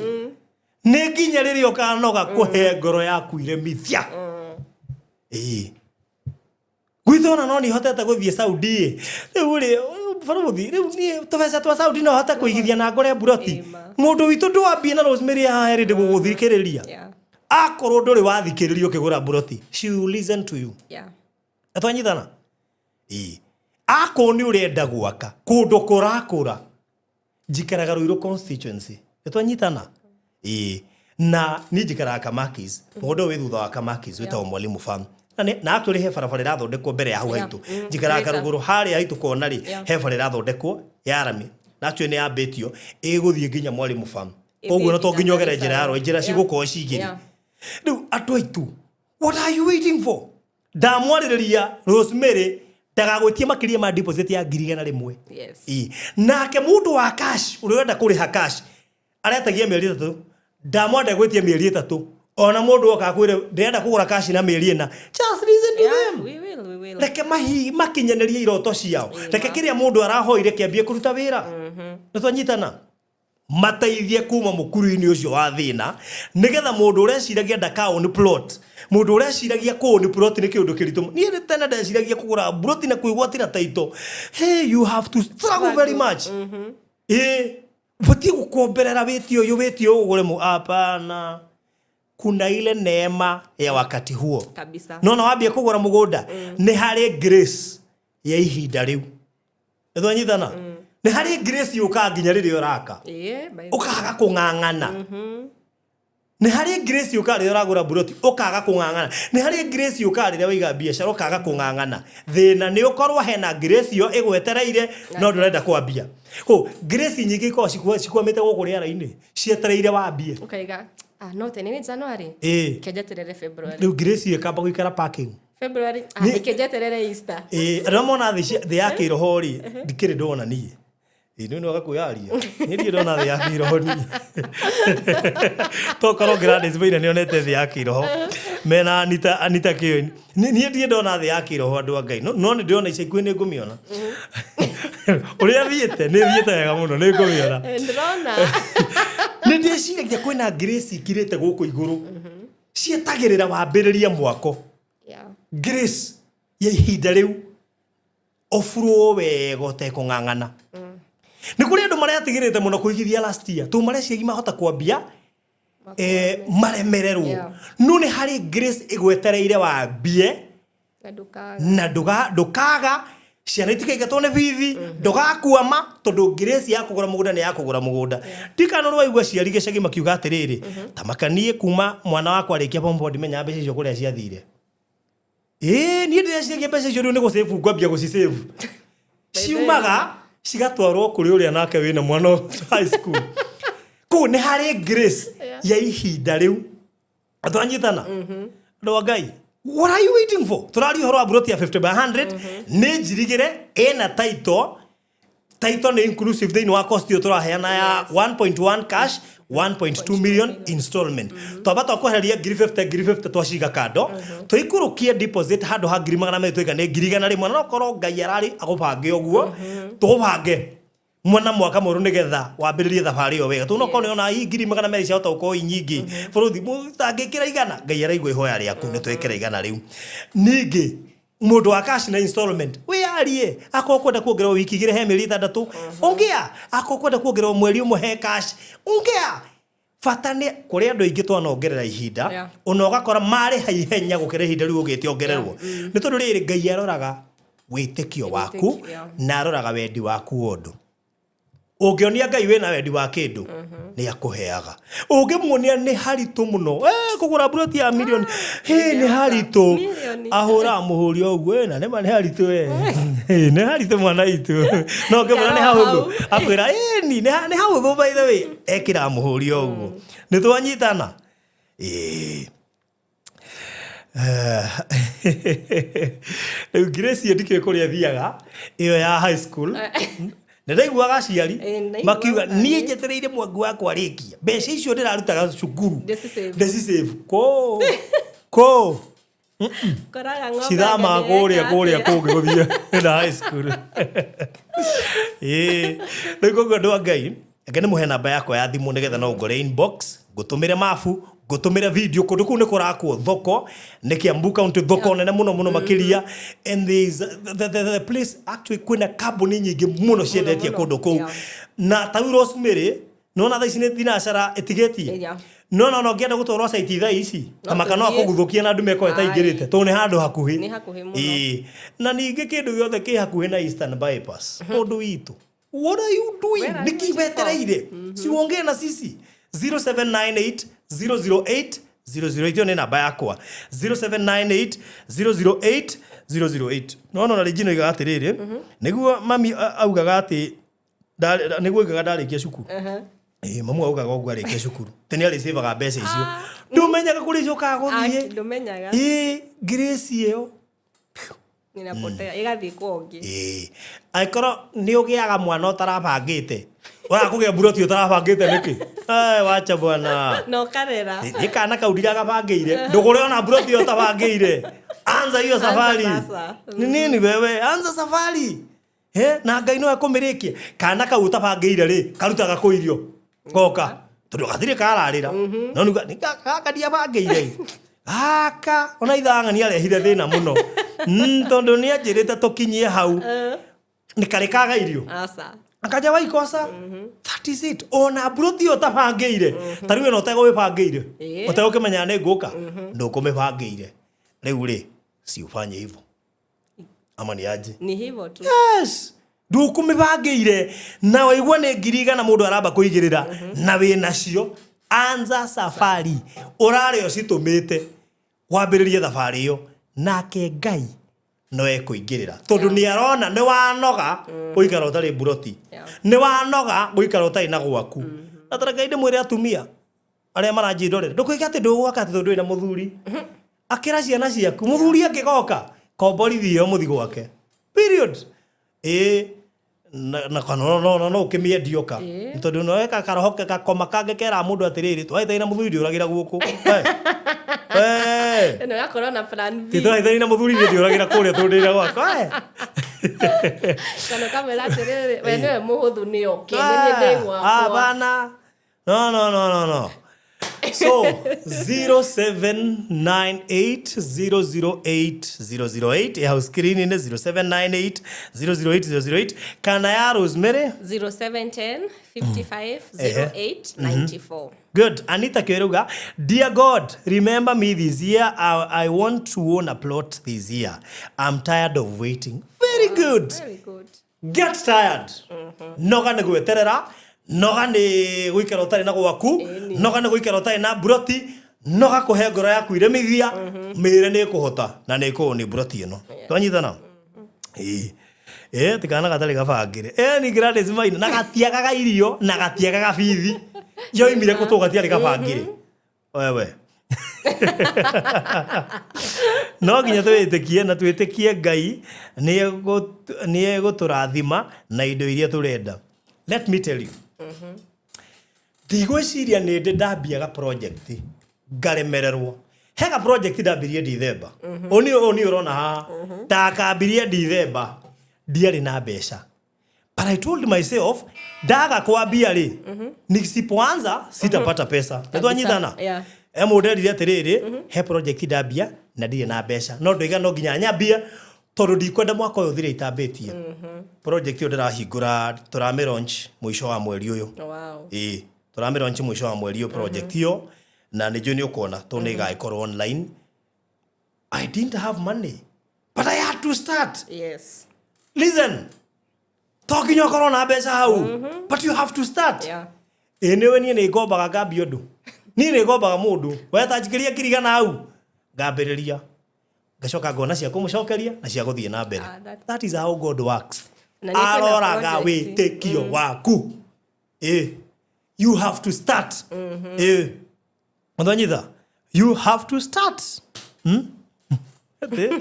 nĩ nginya rĩrĩa ũkanoga kũhe ngoro yaku iremithia. Ĩ, gwitũ ona no nĩ hotete gũthiĩ Saudi ĩ rĩu rĩ barũthi rĩu niĩ tũbeca twa Saudi no hote kũigithia na ngũre mburoti. Ĩma. Mũndũ witũ ndwambie na Rosemary haha ĩrĩ ndĩgũgũthikĩrĩria. Yeah. Akorwo ndũrĩ wathikĩrĩrio ũkĩgũra mburoti, she will listen to you. Yeah. Atwanyitana? Ĩĩ. Akorwo nĩ ũrenda gwaka kũndũ kũrakũra, njikaraga Ruiru constituency. Nĩtwanyitana? Ĩĩ. Na niĩ njikaraga Kamakis. Mũgũnda ũyũ wĩ thutha wa Kamakis wĩtagwo Mwalimu Farm. Na actually he barabara ĩrathondekwo mbere ya hau Yeah. haitũ. Njikaraga Greater. karũgũrũ harĩa haitũ kona rĩ, Yeah. he bara ĩrathondekwo ya rami. Na actually nĩ yambĩtio ĩgũthiĩ nginya Mwalimu Farm. Ĩthiĩ Koguo na to nginya nginya ũgere Garissa. njĩra ya rwa, njĩra Yeah. cigũkorwo cigĩrĩ. Yeah. Rĩu andũ aitũ, what are you waiting for? Ndamwarĩrĩria Rosemary ndagagwĩtie makĩria ma deposit ya 100,000. Yes. Ĩ, nake mũndũ wa cash ũrĩa ũrenda kũrĩha cash aretagia mĩeri 3 ndamwenda gwĩtia mĩeri 3 ona mũndũ oka akwĩre ndĩrenda kũgũra cash na mĩeri 4 just listen to Yeah, them. we will, we will. Reke makinyanĩrie iroto ciao. Reke kĩrĩa mũndũ arahoire kĩambie kũruta wĩra. Nĩ twanyitana? Mateithie kuma mũkuru-inĩ ũcio wa thĩna nĩgetha mũndũ ũreciragia ndakaũni plot mũndũ ũreciragia kũũni plot nĩ kĩũndũ kĩritũ. Niĩ nĩ tene ndeciragia kũgũra plot na kwĩgwatĩra title. Hey, you have to struggle very much. Ĩ ũbatiĩ gũkomberera wĩtie ũyũ, wĩtie ũyũ ũgũre mũ, hapana. Kuna ile neema ya wakati huo. Kabisa. No na wambie kũgũra mũgũnda, nĩ harĩ grace ya ihinda rĩu. Nĩtwanyitana? Nĩ harĩ grace yũkaga nginya rĩrĩa ũraka. Ĩĩ, by the Ũkaga kũng'ang'ana. Nĩ harĩ grace yũkaga rĩrĩa ũragũra buroti, ũkaga kũng'ang'ana. Nĩ harĩ grace yũkaga rĩrĩa waiga biacara, ũkaga kũng'ang'ana. Thĩna nĩ ũkorwo hena grace ĩyo ĩgwetereire no ndũrenda kwambia. Kũ grace nyingĩ ikoragwo cikwamĩte gũkũ rĩera-inĩ, cietereire wambie. Ũkaiga, ah, no tene nĩ January. Ĩĩ. Kenjeterere February. Rĩu grace ĩyo ĩkamba gũikara parking. February, ah, kenjeterere Easter. Ĩĩ, arĩa mona thĩ ya kĩroho rĩ, ndikĩrĩ ndona niĩ. Ĩĩ, nĩ waga kwĩyaria. Niĩ ndirĩ ndona thĩ ya kĩroho niĩ. Tokorwo Gladys Maina nĩonete thĩ ya kĩroho. Mena Anita, Anita Kĩoini. Niĩ ndirĩ ndona thĩ ya kĩroho andũ a Ngai. No nĩ ndĩrona ica ikuhĩ nĩ ngũmĩona. Ũrĩa thiĩte, nĩ thiĩte wega mũno, nĩ ngũmĩona. Ndĩrona. Nĩ ndĩciragia kwĩna grace ikirĩte gũkũ igũrũ. Cietagĩrĩra wambĩrĩrie mwako. Grace ya ihinda rĩu ũburwo wega ũtekũng'ang'ana. Nĩ kũrĩ andũ maretigĩrĩte mũno kũigithia last year, tondũ mareciria mahota kwambia maremererwo. No nĩ harĩ grace ĩgwetereire wambie na na ndũkaga ciana itikaingatwo nĩ bithi, ndũgakwama, tondũ grace ya kũgũra mũgũnda nĩ ya kũgũra mũgũnda. Ndikana waigua aciari gĩcagi makiuga atĩrĩrĩ, ta makanie kuma mwana wakwa arĩkia form four ndimenyaga mbeca icio kũrĩa ciathire. Ĩĩ, niĩ ndĩreciragia mbeca icio rĩu nĩ gũsave ngwambia gũcisave. Ciumaga cigatwarwo kũrĩ ũrĩa nake wĩna mwana high school. Kũu nĩ harĩ grace ya ihinda rĩu. Twanyitana? Andũ a Ngai, what are you waiting for? Tũraria ũhoro wa buroti ya 50 by 100, nĩ njirigĩre ĩna title. Title nĩ inclusive thĩinĩ wa cost ĩyo tũraheana ya 1.1 cash, 1.2 million installment. Twamba twakwehereria ngiri 50, ngiri 50 twaciga kando, tũikũrũkie deposit handũ ha ngiri 200 twaiga nĩ ngiri 100, na no korwo Ngai ararĩ agũbange ũguo, tũgũbange mwana mwaka mwerũ nĩgetha wambĩrĩrie thabarĩ ĩyo wega. Tondũ no korwo nĩona ii ngiri 200 ciahota gũkorwo i nyingĩ bũrũri mũtangĩkĩra 100, Ngai araigua ihoya rĩaku, nĩ twĩkĩra 100 rĩu. Ningĩ mũndũ wa cash na installment wĩyarie, akorwo kwenda kuongererwo wiki 2 he mĩeri 6, ongea. Akorwo kwenda kuongererwo mweri 1 he cash, ongea. Bata nĩ kũrĩ andũ aingĩ twanongerera ihinda, ona ũgakora marĩha ihenya gũkĩra ihinda rĩu ũgĩte ongererwo. Nĩ tondũ rĩrĩ, Ngai aroraga wĩtĩkio waku na aroraga wendi waku wa ũndũ. Ũngĩonia Ngai wĩna wendi wa kĩndũ, nĩ akũheaga. Ũngĩmuonia nĩ haritũ mũno, kũgũra buroti ya milioni, hĩ nĩ haritũ. Ahũraga mũhũri o ũguo, na nĩma nĩ haritũ, nĩ haritũ mwana witũ. No ũngĩmwĩra nĩ hahũthũ, akwĩra ĩni nĩ hahũthũ by the way, ekĩraga mũhũri o ũguo. Nĩ twanyitana? Ĩĩ. Rĩu grace ĩyo ndikĩũĩ kũrĩa ĩthiaga, ĩyo ya high school. Nĩ ndaiguaga aciari makiuga niĩ njetereire mwangu wakwa arĩkia mbeca icio ndĩrarutaga cukuru ndĩcisave. Kũ kũ cithamaga kũrĩa kũrĩa kũngĩ gũthiĩ na high school. Ĩĩ, rĩu koguo andũ a Ngai, reke nĩ mũhe namba yakwa ya thimũ nĩgetha no ngore inbox, ngũtũmĩre mabu, ngũtũmĩre video. Kũndũ kũu nĩ kũrakwo thoko, nĩ Kiambu County, thoko nene mũno mũno makĩria. And there is the place actually kwĩna kambuni nyingĩ mũno ciendetie kũndũ kũu. Na ta rĩu Rosemary, nona thaa ici nĩ thinacara ĩtigĩtie. No no ũngĩenda gũtwarwo site thaa ici, ta maka no akũguthũkie na ndume ĩkorwo ĩtaingĩrĩte, tondũ nĩ handũ hakuhĩ. Ĩĩ. Na ningĩ kĩndũ gĩothe kĩ hakuhĩ na Eastern Bypass, mũndũ witũ, what are you doing? Nĩkĩ wetereire? Siuongee na sisi. 0798 008 008, ĩyo nĩ namba yakwa. 0798 008 008. No no na rĩngĩ no igaga atĩrĩrĩ, nĩguo mami augaga atĩ nĩguo augaga ndarĩkia cukuru. Ĩĩ, mamu augaga ũguo arĩkia cukuru. Tĩ nĩ arĩcĩvaga mbeca icio. Ndũmenyaga kũrĩa icokaga gũthiĩ. Ndũmenyaga. Ĩĩ, grace ĩyo inapotea ĩgathiĩ kũngĩ. Ĩĩ, angĩkorwo nĩ ũgĩaga mwana ũtarabangĩte, waga kũgĩa buroti ũtarabangĩte nĩkĩ? Wacha bwana. Na ũkarera. Nĩ kana kau ndiragabangĩire, ndũgũre ona buroti ĩyo ũtabangĩire. Anza hiyo safari. Ni nini wewe? Anza safari. Na Ngai no ekũmĩrĩkia. Kana kau ũtabangĩire rĩ, karutaga kũ irio? Goka. Tondũ gatirĩ kararĩra. No nĩ gaka ndiabangĩire. Gaka ona ithang'ani arehire thĩna mũno. Tondũ nĩ anjĩrĩte tũkinyie hau. Nĩ karĩ kaga irio. Akaja waikosa. That is it. Ona mburũti ĩyo ũtabangĩire, ta rĩu ĩno ũtegũmĩbangĩire, ũtegũkĩmenya nĩ ngũka, ndũkũmĩbangĩire. Rĩu rĩ, si ufanye hivyo ama ni aje? Ni hivyo tu. Yes, ndũkũmĩbangĩire na waigua nĩ 100,000 mũndũ aramba kũigĩrĩra na wĩ nacio, anza safari. Ũrarĩa ũcitũmĩte, wambĩrĩrie thabarĩ ĩyo, nake Ngai no ekũingĩrĩra, tondũ nĩ arona nĩ wanoga gũikara ũtarĩ mburoti, nĩ wanoga gũikara ũtarĩ na gwaku. Na ta reke ndĩmwĩre atumia arĩa maranjĩndorera, ndũkoige atĩ ndũgwaka atĩ tondũ ndũrĩ na mũthuri. Akĩra ciana ciaku, mũthuri angĩgoka, komborithie ĩyo mũthi gwake, period. Ĩĩ, na kana no ũkĩmĩendie ũka. Tondũ no eka karoho gakoma kangĩ keraga mũndũ atĩrĩrĩ, twahĩtania na mũthuri ndiũragĩra gũkũ. Hey. Ĩno yakorwo na plan B. Ti twahĩtania na mũthuri ndiũragĩra kũrĩa tondũ ndĩra gwakwa. Kana ũkamwĩra atĩrĩrĩ, we nĩwe mũhũthũ, nĩ oke, nĩ niĩ ndĩ gwakwa. Hapana. No, no, no, no, no. So 0798008008 ya screen inĩ, 0798008008, kana ya Rosemary? 0710 55 08 94. Good. Anita Keruga, dear God, remember me this year. I want to own a plot this year. I'm tired of waiting. Very good. Very good. Get tired. Noga nĩ gweterera, noga nĩ gũikara ũtarĩ na gwaku, noga nĩ gũikara ũtarĩ na mburoti, noga kũhe ngoro yaku iremithia, mĩre nĩ ĩkũhota na nĩ ĩkũũ nĩ mburoti ĩno. Twanyitana? Ĩĩ. Ĩĩ, ti kana gatarĩ gabangĩre. Ĩĩ, ni Gladys Maina, na gatiagaga irio, na gatiagaga bithi. Yoimire kũ tũ gatiarĩ gabangĩre. Wewe. No nginya twĩtĩkie, na twĩtĩkie Ngai nĩ egũtũrathima na indo iria tũrenda. Let me tell you. Ndigwĩciria nĩ ndĩ ndambiaga project ngaremererwo. Hega project ndambirie December. Ũni ũrona haha. Ndakambirie December, ndiarĩ na mbeca. But I told myself, ndaga kwambia rĩ, nisipoanza sitapata pesa. Nĩ twanyitana? Yeah. E mũndũ erire atĩrĩrĩ, he project ndambia na ndirĩ na mbeca, no ndoiga no nginya nyambie tondũ ndikwenda mwaka ũyũ ũthire itambĩtie. Project ĩyo ndĩrahingũra, tũramĩ launch mũico wa mweri ũyũ. Ĩĩ, tũramĩ launch mũico wa mweri ũyũ project ĩyo, na nĩ njũĩ nĩ ũkuona tondũ nĩ ĩgagĩkorwo online. I didn't have money, but I had to start. Listen, to nginya ũkorwo na mbeca hau, but you have to start. Ĩĩ, nĩwe niĩ nĩ ngombaga ngambia ũndũ, niĩ nĩ ngombaga mũndũ wetanjikĩria 100,000 hau, ngambĩrĩria, ngacoka ngona cia kũmũcokeria na cia gũthiĩ na mbere. Ah, That is how God works. Na nĩ kwĩna Aroraga project. wĩtĩkio waku. Ĩĩ, you have to start. Ĩĩ, mũthonyitha, you have to start. Atĩ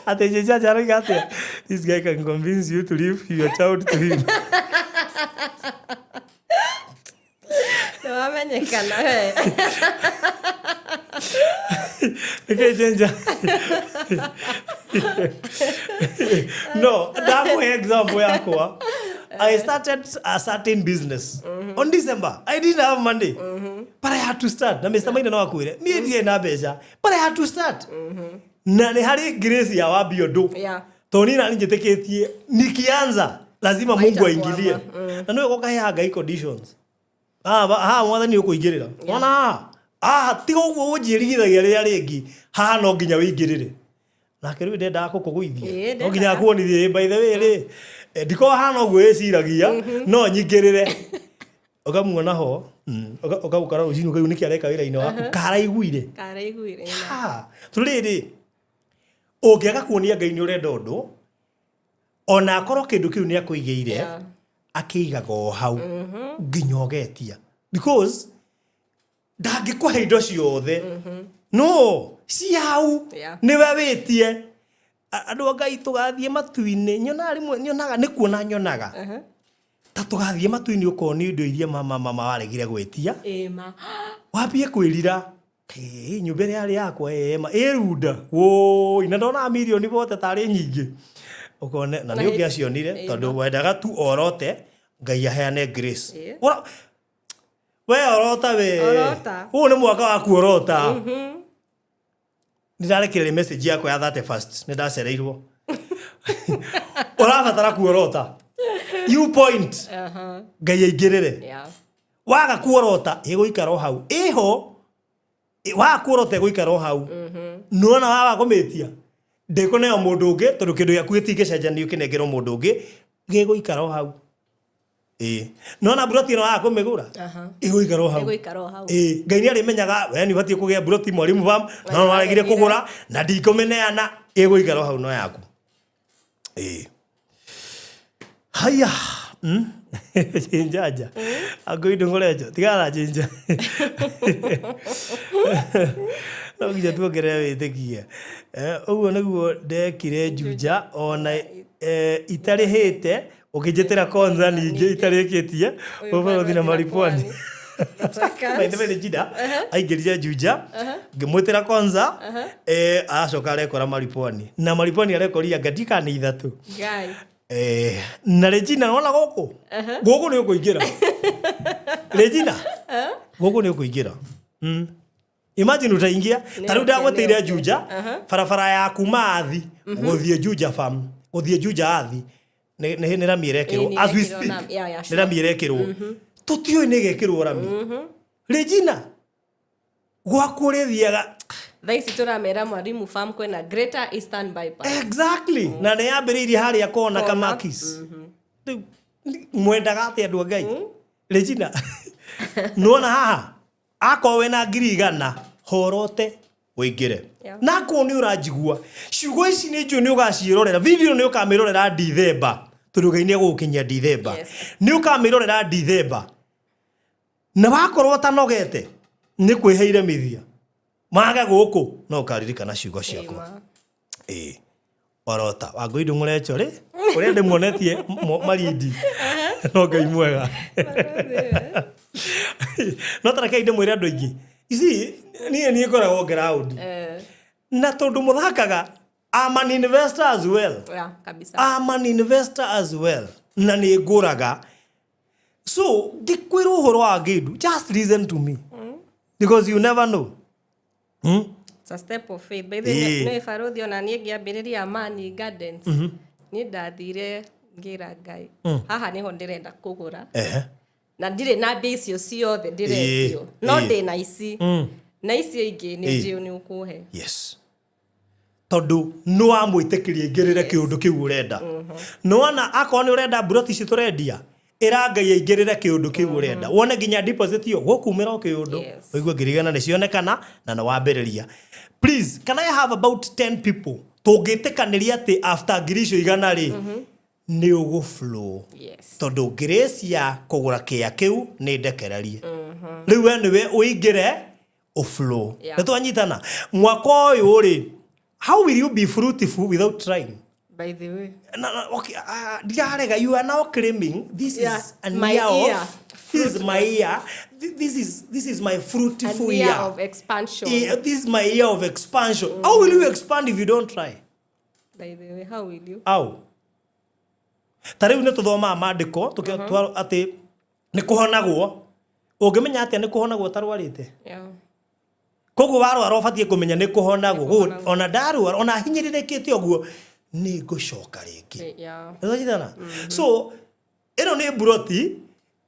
atĩ Jejaja aroiga atĩa? This guy can convince you to leave your child to him. Nĩ wamenyekana we. Nĩkĩ Jenja? No, ndakũhe example yakwa. I started a certain business on December. I didn't have money, but I had to start. Na Mr. Maina no akwĩre, niĩ ndirĩ na mbeca, but I had to start. Na nĩ harĩ grace ya wambia ũndũ. Tondũ niĩ nani njĩtĩkĩtie nikianza lazima Mungu Haitakwama. aingilie. Na nĩwe gũkaheaga Ngai conditions. Haha mwathani ũkũingĩrĩra. Wona haha? Haha tiga ũguo ũnjĩrigithagia rĩrĩa rĩngĩ, haha no nginya wĩingĩrĩre. Nake rĩu ndendaga gũkũgũithia. Ĩĩ, No nginya ndendaga. akuonithie, by the way rĩ, ndikoragwo hana ũguo wĩciragia, no nyingĩrĩre. Ũkamuona ho, ũkamũkora rũcinĩ ũkaigua nĩkĩ areka wĩra-inĩ waku, karaiguire. Karaiguire. Ha, tũrĩrĩ, ũngĩaga kuonia Ngai nĩ ũrenda ũndũ, ona akorwo kĩndũ kĩu nĩ akũigĩire, akĩigaga o hau nginya ũgetia, because ndangĩkũhe indo ciothe, no ci hau, nĩwe wĩtie. Andũ a Ngai, tũgathiĩ matu-inĩ, nyonaga rĩmwe, nyonaga nĩ kuona nyonaga ta tũgathiĩ matu-inĩ, ũkonio indo iria mama waregire gwĩtia. Ĩma. Wambie kwĩrira, "Ĩ, nyũmba ĩrĩa yarĩ yakwa ĩma ĩrunda wũi, na ndonaga mirioni bote tarĩ nyingĩ." Ũkone na nĩ ũngĩacionire, tondũ wendaga tu orote Ngai aheane grace. We orota we. Orota. Ũyũ nĩ mwaka waku, orota. Nĩ ndarekereria message yakwa ya 31st, nĩ ndacereirwo. Ũrabatara kuorota you point. Ngai aingĩrĩre. Waga kuorota ĩgũikara o hau ĩho. Waga kuorota ĩgũikara o hau. Nĩwona waga kũmĩtia ndĩkũneo mũndũ ũngĩ, tondũ kĩndũ gĩaku gĩtingĩcenjanio kĩnengerwo mũndũ ũngĩ, gĩgũikara o hau. Ĩĩ, nona mburoti ĩno waga kũmĩgũra ĩgũikara o hau. Ĩgũikara o hau. Ĩĩ, Ngai nĩ arĩmenyaga we nĩ ũbatiĩ kũgĩa mburoti mwarimu bam, no nĩwaregire kũgũra na ndikũmĩneana, ĩgũikara o hau no yaku. Ĩĩ, haya. Chinjanja angũindu ngũrenjo tigana na chinja, no nginya tuongerere wĩtĩkie. Ũguo nĩguo ndekire Juja ona itarĩhĩte, ũkĩnjĩtĩra konza ningĩ itarĩkĩtie ũbũrũthi na maripwani. By the way, Regina aingĩrire Juja ngĩmwĩtĩra konza, aracoka arekora maripwani na maripwani arekoria ngatika nĩ ithatũ. Ngai. Na Regina, wona gũkũ gũkũ nĩ ũkũingĩra. Regina, gũkũ nĩ ũkũingĩra. Imagine utaingia ta rĩu ndagwĩtĩire Juja, barabara ya kuma Athi gũthiĩ Juja farm, gũthiĩ Juja Athi, nĩ rami ĩrekĩrwo. Ĩĩ, nĩ As we ĩrekĩrwo speak. Yeah, nĩ sure. rami ĩrekĩrwo, tũtiũĩ nĩ ĩgekĩrwo rami. Regina, gwaku ũrĩthiaga. Thaa ici tũramera Mwarimu Farm kwĩna Greater Eastern Bypass. Exactly, na nĩ yambĩrĩirie harĩa kona Kona. Kamakis. Rĩu mwendaga atĩ andũ a Ngai? Regina, nĩwona haha akorwo wĩna 100,000 horote ũingĩre. Na akorwo nĩ ũranjigua ciugo ici, nĩ njũĩ nĩ ũgaciĩrorera video, nĩ ũkamĩrorera Dithemba, tondũ Ngai nĩ egũgũkinyia Dithemba. Nĩ ũkamĩrorera Dithemba, na wakorwo ũtanogete nĩ kwĩheire mithia mage gũkũ, no ũkaririkana ciugo ciakwa. Ĩma. Ĩĩ, orota wangũi ndũng'ũrecho rĩ ũrĩa ndĩmuonetie marindi, no Ngai mwega. No tarekei ndĩmwĩre andũ aingĩ ici, niĩ ngoragwo ground na tondũ mũthakaga, I'm an investor as well. Yeah, kabisa. I'm an investor as well, na nĩ ngũraga. So ngĩkwĩra ũhoro wa ngĩndu, just listen to me because you never know. It's a step of faith. By the way, nĩ barothi ona niĩ ngĩambĩrĩria Amani Gardens, niĩ ndathire ngĩra Ngai haha nĩho ndĩrenda kũgũra na ndirĩ na mbia icio ciothe ndĩretio, no ndĩ na ici na icio ingĩ nĩ njĩũ nĩ ũkũhe. Yes, tondũ nĩ wamwĩtĩkĩria aingĩrĩre kĩũndũ kĩu ũrenda. Nĩwona akorwo nĩ ũrenda mburoti ici tũrendia, ĩra Ngai aingĩrĩre kĩũndũ kĩu ũrenda, wone nginya deposit ĩyo gũkumĩra o kĩũndũ. Ũigue 100,000 nĩ cionekana na nĩ wambĩrĩria. Please, can I have about 10 people tũngĩtĩkanĩria atĩ after 100,000 rĩ nĩ ũgũflow? Tondũ grace ya kũgũra kĩa kĩu nĩ ndekererie rĩu, we nĩwe ũingĩre ũflow. Nĩ twanyitana mwaka ũyũ rĩ, how will you be fruitful without trying? By the way. Na, okay, ndirarega, you are now claiming this is a My year year. of this is my year. This is my A fruitful year year of expansion. This is my year of expansion. How will you expand if you don't try? By the way, how will you? Au ta rĩu nĩ tũthomaga maandĩko atĩ nĩ kũhonagwo. Ũngĩmenya atĩa nĩ kũhonagwo ũtarwarĩte? Koguo warwara ũbatiĩ kũmenya nĩ kũhonagwo. Koguo ona ndarwara, ona hinyĩrĩrĩkĩte ũguo, nĩ ngũcoka rĩngĩ. Nĩtwanyitana? So ĩno nĩ mburoti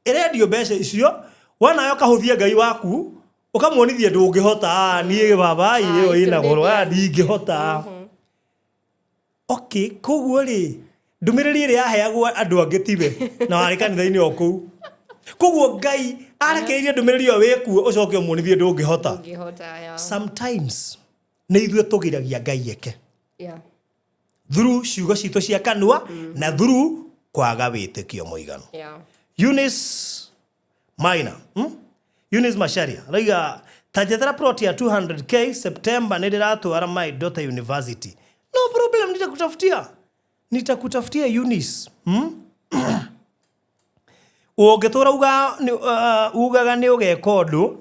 ĩrendio mbeca icio, wanawe ũkahũthia Ngai waku, ũkamuonithia ndũngĩhota. Ah, niĩ baba ĩyo icio ĩna goro. nĩ Ndingĩhota. Okay, koguo rĩ ndũmĩrĩri ĩrĩa yaheagwo andũ angĩ tiwe na warĩ kanitha-inĩ o kũu, koguo Ngai arekereirie ndũmĩrĩri ĩyo wĩkuo, ũcoke ũmuonithie ndũngĩhota. Ũngĩhota, yeah. Sometimes nĩ ithuĩ tũgiragia Ngai eke through ciugo citũ cia kanua na through kwaga wĩtĩkio mũiganu. Eunice Maina, Eunice Macharia raiga ta njethera plot ya 200K September, nĩ ndĩratwara my daughter university. No problem, nitakutafutia, nitakutafutia Eunice, Ũngĩtũra ugaga nĩ ũgeka ũndũ,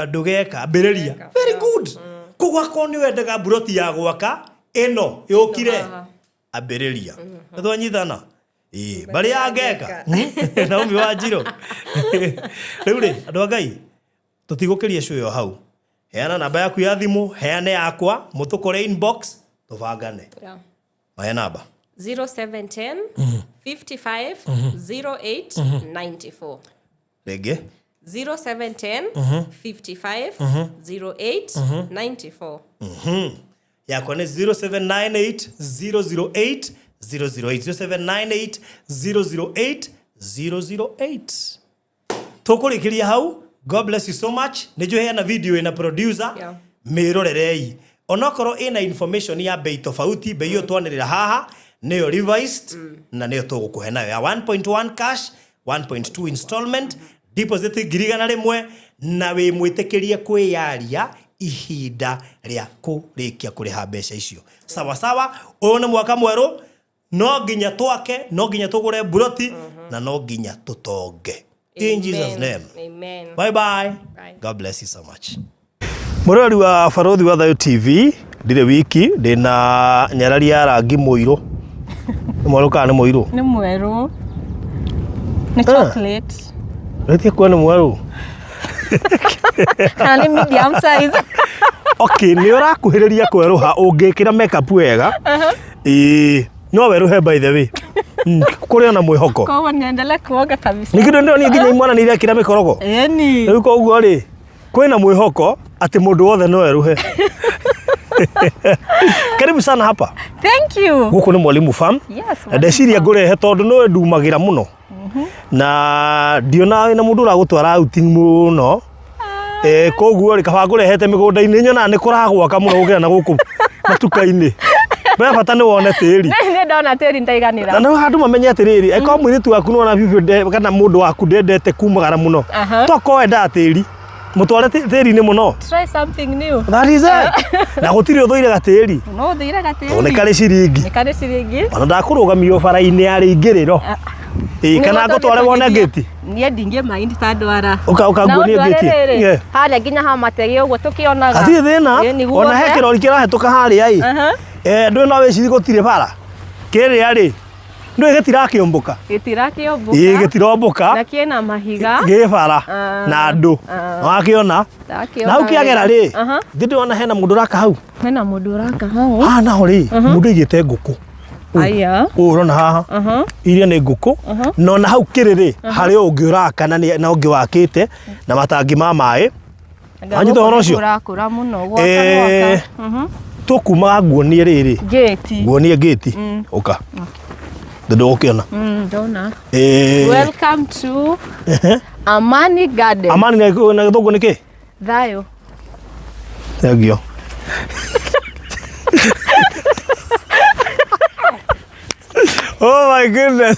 ndũgeka, ambĩrĩria. Ndũgeka, Very good. Koguo akorwo nĩ wendaga mburoti ya gwaka ĩno yũkire, haha. Ambĩrĩria. Nĩ twanyitana? Ĩĩ, mbarĩ ya ngeka Naomi wa Njirũ. Rĩu rĩ, andũ a Ngai, tũtigũkĩria cuyo hau. Heana namba yaku ya thimũ, heane yakwa, mũtũkore inbox, tũbangane. Mahe namba. 0710 55 08 94. Rĩngĩ. 0710 55 08 94. Yakwa nĩ 0798 008 008, 0798 008 008. Tũkũrĩkĩria hau. God bless you so much. Nĩ njũĩ hena video ĩna producer. Mĩrorerei onokorwo ĩna information ya bei tofauti. Bei ĩyo twanĩrĩra haha nĩyo revised na nĩyo tũgũkũhe nayo ya 1.1 cash, 1.2 installment, deposit 100,000, na wĩ mwĩtĩkĩrie kwĩyaria ihinda rĩa kũrĩkia kũrĩha mbeca icio. Sawa sawa. Ũyũ nĩ mwaka mwerũ, no nginya twake, no nginya tũgũre mburoti, na no nginya tũtonge. In Jesus name. Amen. Bye bye. Bye. God bless you so much. Mũrori wa Barũthi wa Thayũ TV, ndirĩ wiki, ndĩna nyarari ya rangi mũirũ. Nĩ mwerũ kana nĩ mũirũ? Nĩ mwerũ. Nĩ chocolate. Wĩtie kuo nĩ mwerũ. Kana nĩ medium size. Okay, nĩ ũrakuhĩrĩria kwerũha ũngĩkĩra makeup wega. Ĩĩ, no werũhe by the way. Kũrĩ ona mwĩhoko. Koguo niendelee kuoga kabisa. Ningĩ ndĩronire nginya imwana nĩ irekĩra mĩkorogo. Ĩni. Rĩu koguo rĩ, kwĩna mwĩhoko atĩ mũndũ wothe no eruhe. Karibu sana hapa. Thank you. Gũkũ nĩ Mwalimu Farm. Yes. Na ndeciria ngũrehe tondũ nĩwe ndumagĩra mũno na ndiona wĩna mũndũ ũragũtwara outing mũno. Koguo rĩ, kaba ngũrehete mĩgũnda-inĩ, nyonaga nĩ kũragwaka mũno gũkĩra na gũkũ matuka-inĩ. Be bata nĩ wone tĩri. Nĩ ndona tĩri ndaiganĩra. Na no handũ mamenye atĩrĩrĩ, angĩkorwo mũirĩtu waku nĩwona biũ kana mũndũ waku ndendete kumagara mũno, tokorwo endaga tĩri, mũtware tĩri-inĩ mũno. Try something new. That is it. Na gũtirĩ ũthũire gatĩri. No ũthũire gatĩri. Tondũ nĩ karĩ ciringi. Nĩ karĩ ciringi. Ona ndakũrũgamio bara-inĩ ya rĩingĩrĩro. Ĩĩ, kana ngũtware wone ngĩti. Niĩ ndingĩ mind ta ndwara. Ũka ũka nguonie ngĩti. Yeah. Harĩa nginya ha mategi ũguo tũkĩonaga. Hatirĩ thĩna. Ĩĩ, nĩguo Ona he kĩrori kĩrahĩtũka harĩa ĩ. Ndũĩ no wĩcirie gũtirĩ bara. Kĩrĩa rĩ, ndũĩ gĩtirakĩũmbũka. Gĩtirakĩũmbũka. Ĩĩ, gĩtirombũka. Na kĩna mahiga. Gĩ bara na andũ. Wakĩona? Ndakĩona. Na hau kĩagera rĩ, ndĩ ndĩrona hena mũndũ ũraka hau. Hena mũndũ ũraka hau. Haha naho rĩ, mũndũ aigĩte ngũkũ. Aya. Ũũ ũrona haha. Iria nĩ ngũkũ. Na ona hau kĩrĩ rĩ, harĩ ũngĩ ũraka na ũngĩ wakĩte na matangi ma maĩ. Wanyita ũhoro ũcio? Ũrakũra mũno gwaka gwaka. Tũkumaga nguonie rĩrĩ. Ngĩti. Nguonie ngĩti. Ũka. Ndũgũkĩona. Ndona. Welcome to Amani Garden. Amani na gĩthũngũ nĩ kĩ? Thayũ. Thank you. Oh my goodness.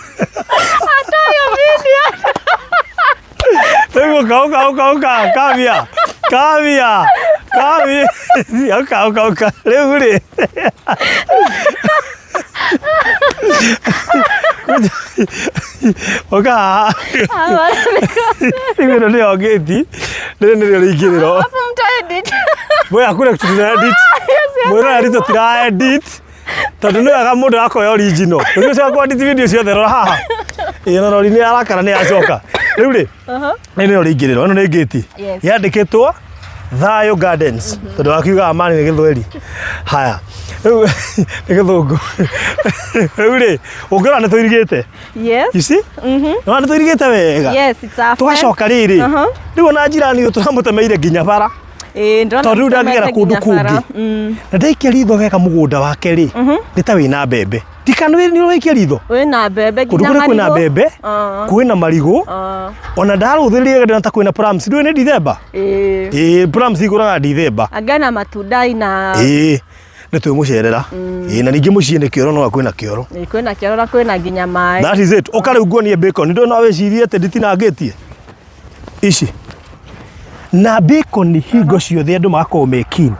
Atoyo video. Rĩu ũka ũka ũka ũka kamia. Kamia. Kamia. Ũka ũka ũka. Rĩu rĩ. Ũka haha. Rĩu ĩno nĩyo ngĩti. Rĩrĩ nĩrĩo rĩingĩrĩro. Hapo mta edit. Mwe hakuna kitu tuna edit. Mwĩrora ritũ tira edit. Tondũ nĩ wega mũndũ akoya original. Rĩu ũcio kwa edit video ciothe rora haha. Ĩĩ na rori nĩ arakara nĩ acoka. Rĩu rĩ, rĩrĩ nĩrĩo rĩingĩrĩro, ĩno nĩ ngĩti. Yes. Yandĩkĩtwo Thayũ Gardens. Tondũ wakiuga Amani nĩ gĩthweri. Haya. Rĩu nĩ gĩthũngũ. Rĩu rĩ, ũngĩrora nĩ tũirigĩte. Yes. You see? Nĩ nĩ tũirigĩte wega. Yes, it's a Tũgacoka rĩrĩ. Rĩu ona njirani ũyũ tũramũtemeire nginya bara. Ĩĩ, ndĩrona Tondũ rĩu ndangĩgera kũndũ nginya bara. kũngĩ. Na ndaikia ritho geka mũgũnda wake rĩ, nĩ ta wĩna mbembe. Ndikana nĩ ũraikia ritho. Wĩna mbembe Kũndũ nginya kũrĩa kwĩna marigũ. mbembe, kwĩna marigũ, ona ndarũthĩrĩria ndĩrona ta kwĩna plums. Ndũĩ nĩ Dithemba? Ĩĩ. Ĩĩ, plums igũraga Dithemba. Anga na matunda ina. Ĩĩ, nĩ twĩmũcerera. Ĩĩ, na ningĩ mũciĩ nĩ kĩoro no kwĩna kĩoro. Ĩĩ, kwĩna kĩoro na kwĩna nginya maĩ. That is it. Ũka rĩu nguonie bacon. Ndũĩ no wĩcirie atĩ nditinangĩtie. Ici. Na bacon hingo ciothe andũ magakorwo me keen.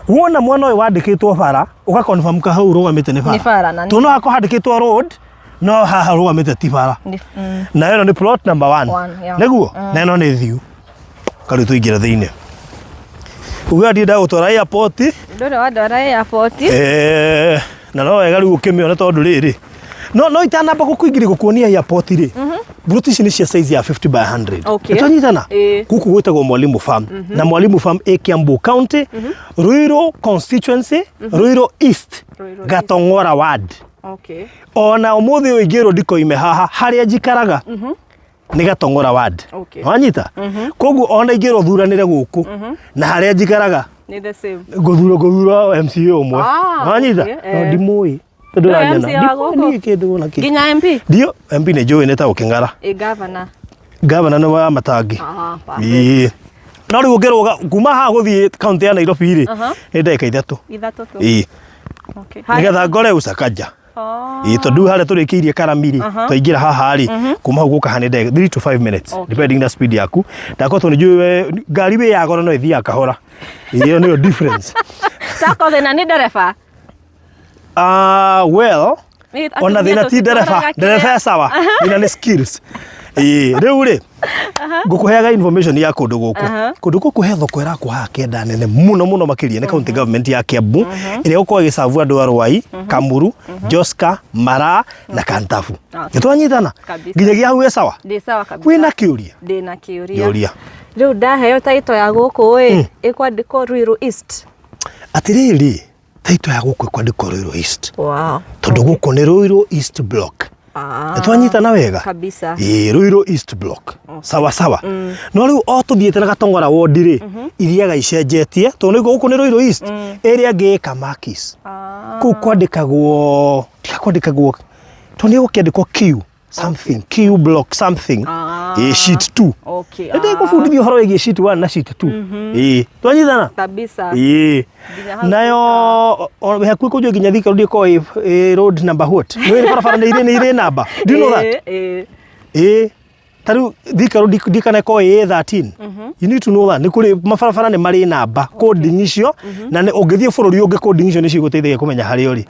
Wona mwena ũyũ wandĩkĩtwo bara, ũga confirm ka hau ũrũgamĩte nĩ bara. Nĩ bara, na nĩ- Tondũ no hakorwo handĩkĩtwo road, no haha ũrũgamĩte ti bara. Na ĩno nĩ plot number 1. One, yeah. Nĩguo? Na ĩno nĩ thiu. Karĩu tũingĩre thĩinĩ. Uga ndienda gũtwara airport. Ndũrĩ wandwara airport. Na no wega rĩu ũkĩmĩone tondũ rĩrĩ No itanamba gũkũingĩria gũkuonia airport rĩ, mburoti ici nĩ cia size ya 50 by 100. Nĩtwanyitana? Ĩĩ. Gũkũ gwĩtagwo Mwalimu Farm, na Mwalimu Farm ĩ Kiambu County, Ruiru constituency, Ruiru East, Ruiru East. Gatong'ora ward. Ona ũmũthĩ ũyũ ingĩrwo ndikoime haha harĩa njikaraga nĩ Gatong'ora ward. Wanyita? Koguo ona ingĩrwo thuranĩre gũkũ na harĩa njikaraga, Nĩ the same. Ngũthura MCA ũmwe. Ah, Wanyita? okay, No eh. ndimũĩ tondũ Ndũĩ ũranyona. MCA wa Ndimũĩ gũkũ? niĩ kĩndũ ona kĩ. Nginya MP? Ndio MP nĩ njũĩ nĩ ta ũkĩng'ara. Ĩ governor. Gavana nĩ wa Matangi. Ah, perfect. Ĩĩ. No rĩu ũngĩrũga kuma haha gũthiĩ kaunti ya Nairobi rĩ, nĩ ndagĩka 3. 3 tu. Ĩĩ. Nĩgetha ngore Usakaja. Ĩĩ, tondũ harĩa tũrĩkĩirie Karami rĩ, twaingĩra haha rĩ, kuma hau gũka haha nĩ ndagĩka 3 to 5 minutes, depending na speed yaku. Ndakorwo tondũ nĩ njũĩ we ngari wĩ ya goro no ĩthiaga kahora. Ĩĩ, ĩyo nĩyo difference. Tako thĩna nĩ ndereba. Ah, well, Nĩ ona atumia thĩna ti ndereba, tũtitwaraga ndereba kĩrĩa. e sawa, thĩna nĩ skills. Ĩĩ, rĩu rĩ, ngũkũheaga information ya kũndũ gũkũ. Kũndũ gũkũ he thoko ĩrakwo haha kĩanda nene mũno mũno makĩria nĩ county government ya Kiambu, ĩrĩa ĩgũkorwo ĩgĩcabu andũ a Ruai, Kamuru, Joska, Maraa na Kantabu. Nĩtwanyitana? Kabisa. Nginyagia hau wĩ sawa? Ndĩ sawa kabisa. Wĩna kĩũria? Ndĩ na kĩũria. Kĩũria. Rĩu ndaheo taito ya gũkũ ĩ, ĩkwandĩkwo Ruiru East. Atĩrĩrĩ, taito ya gũkũ ĩkwandĩkwo Ruiru East. Tondũ gũkũ nĩ Ruiru East Block. Nĩtwanyitana wega? Kabisa. Ĩĩ, Ruiru East Block. Sawa sawa. No rĩu o tũthiĩte na Gatong'ora ward rĩ, ithiaga icenjetie tondũ nĩguo gũkũ nĩ Ruiru East, ĩrĩa ĩngĩ ĩ Kamakis. Kũu kwandĩkagwo, tiga kwandĩkagwo, tondũ nĩ gũkĩandĩkwo Q something, Q block something, ĩĩ, sheet 2. Nĩndĩgũbundithia ũhoro wĩgiĩ sheet 1 na sheet 2. Ĩĩ, twanyitana? Kabisa. Ĩĩ. Nginya hau. Nayo hakuhĩ kũnjũ nginya Thika Road ĩkoragwo ĩ road number what? Nĩ barabara nĩ irĩ namba. Do you know that? Ĩĩ. Ĩĩ. Ta rĩu Thika Road ndikana ĩkoragwo ĩ 13. You need to know that nĩ kũrĩ mabarabara nĩ marĩ namba coding icio, na ũngĩthiĩ bũrũri ũngĩ coding icio nĩ cigũteithagia kũmenya harĩa ũrĩ.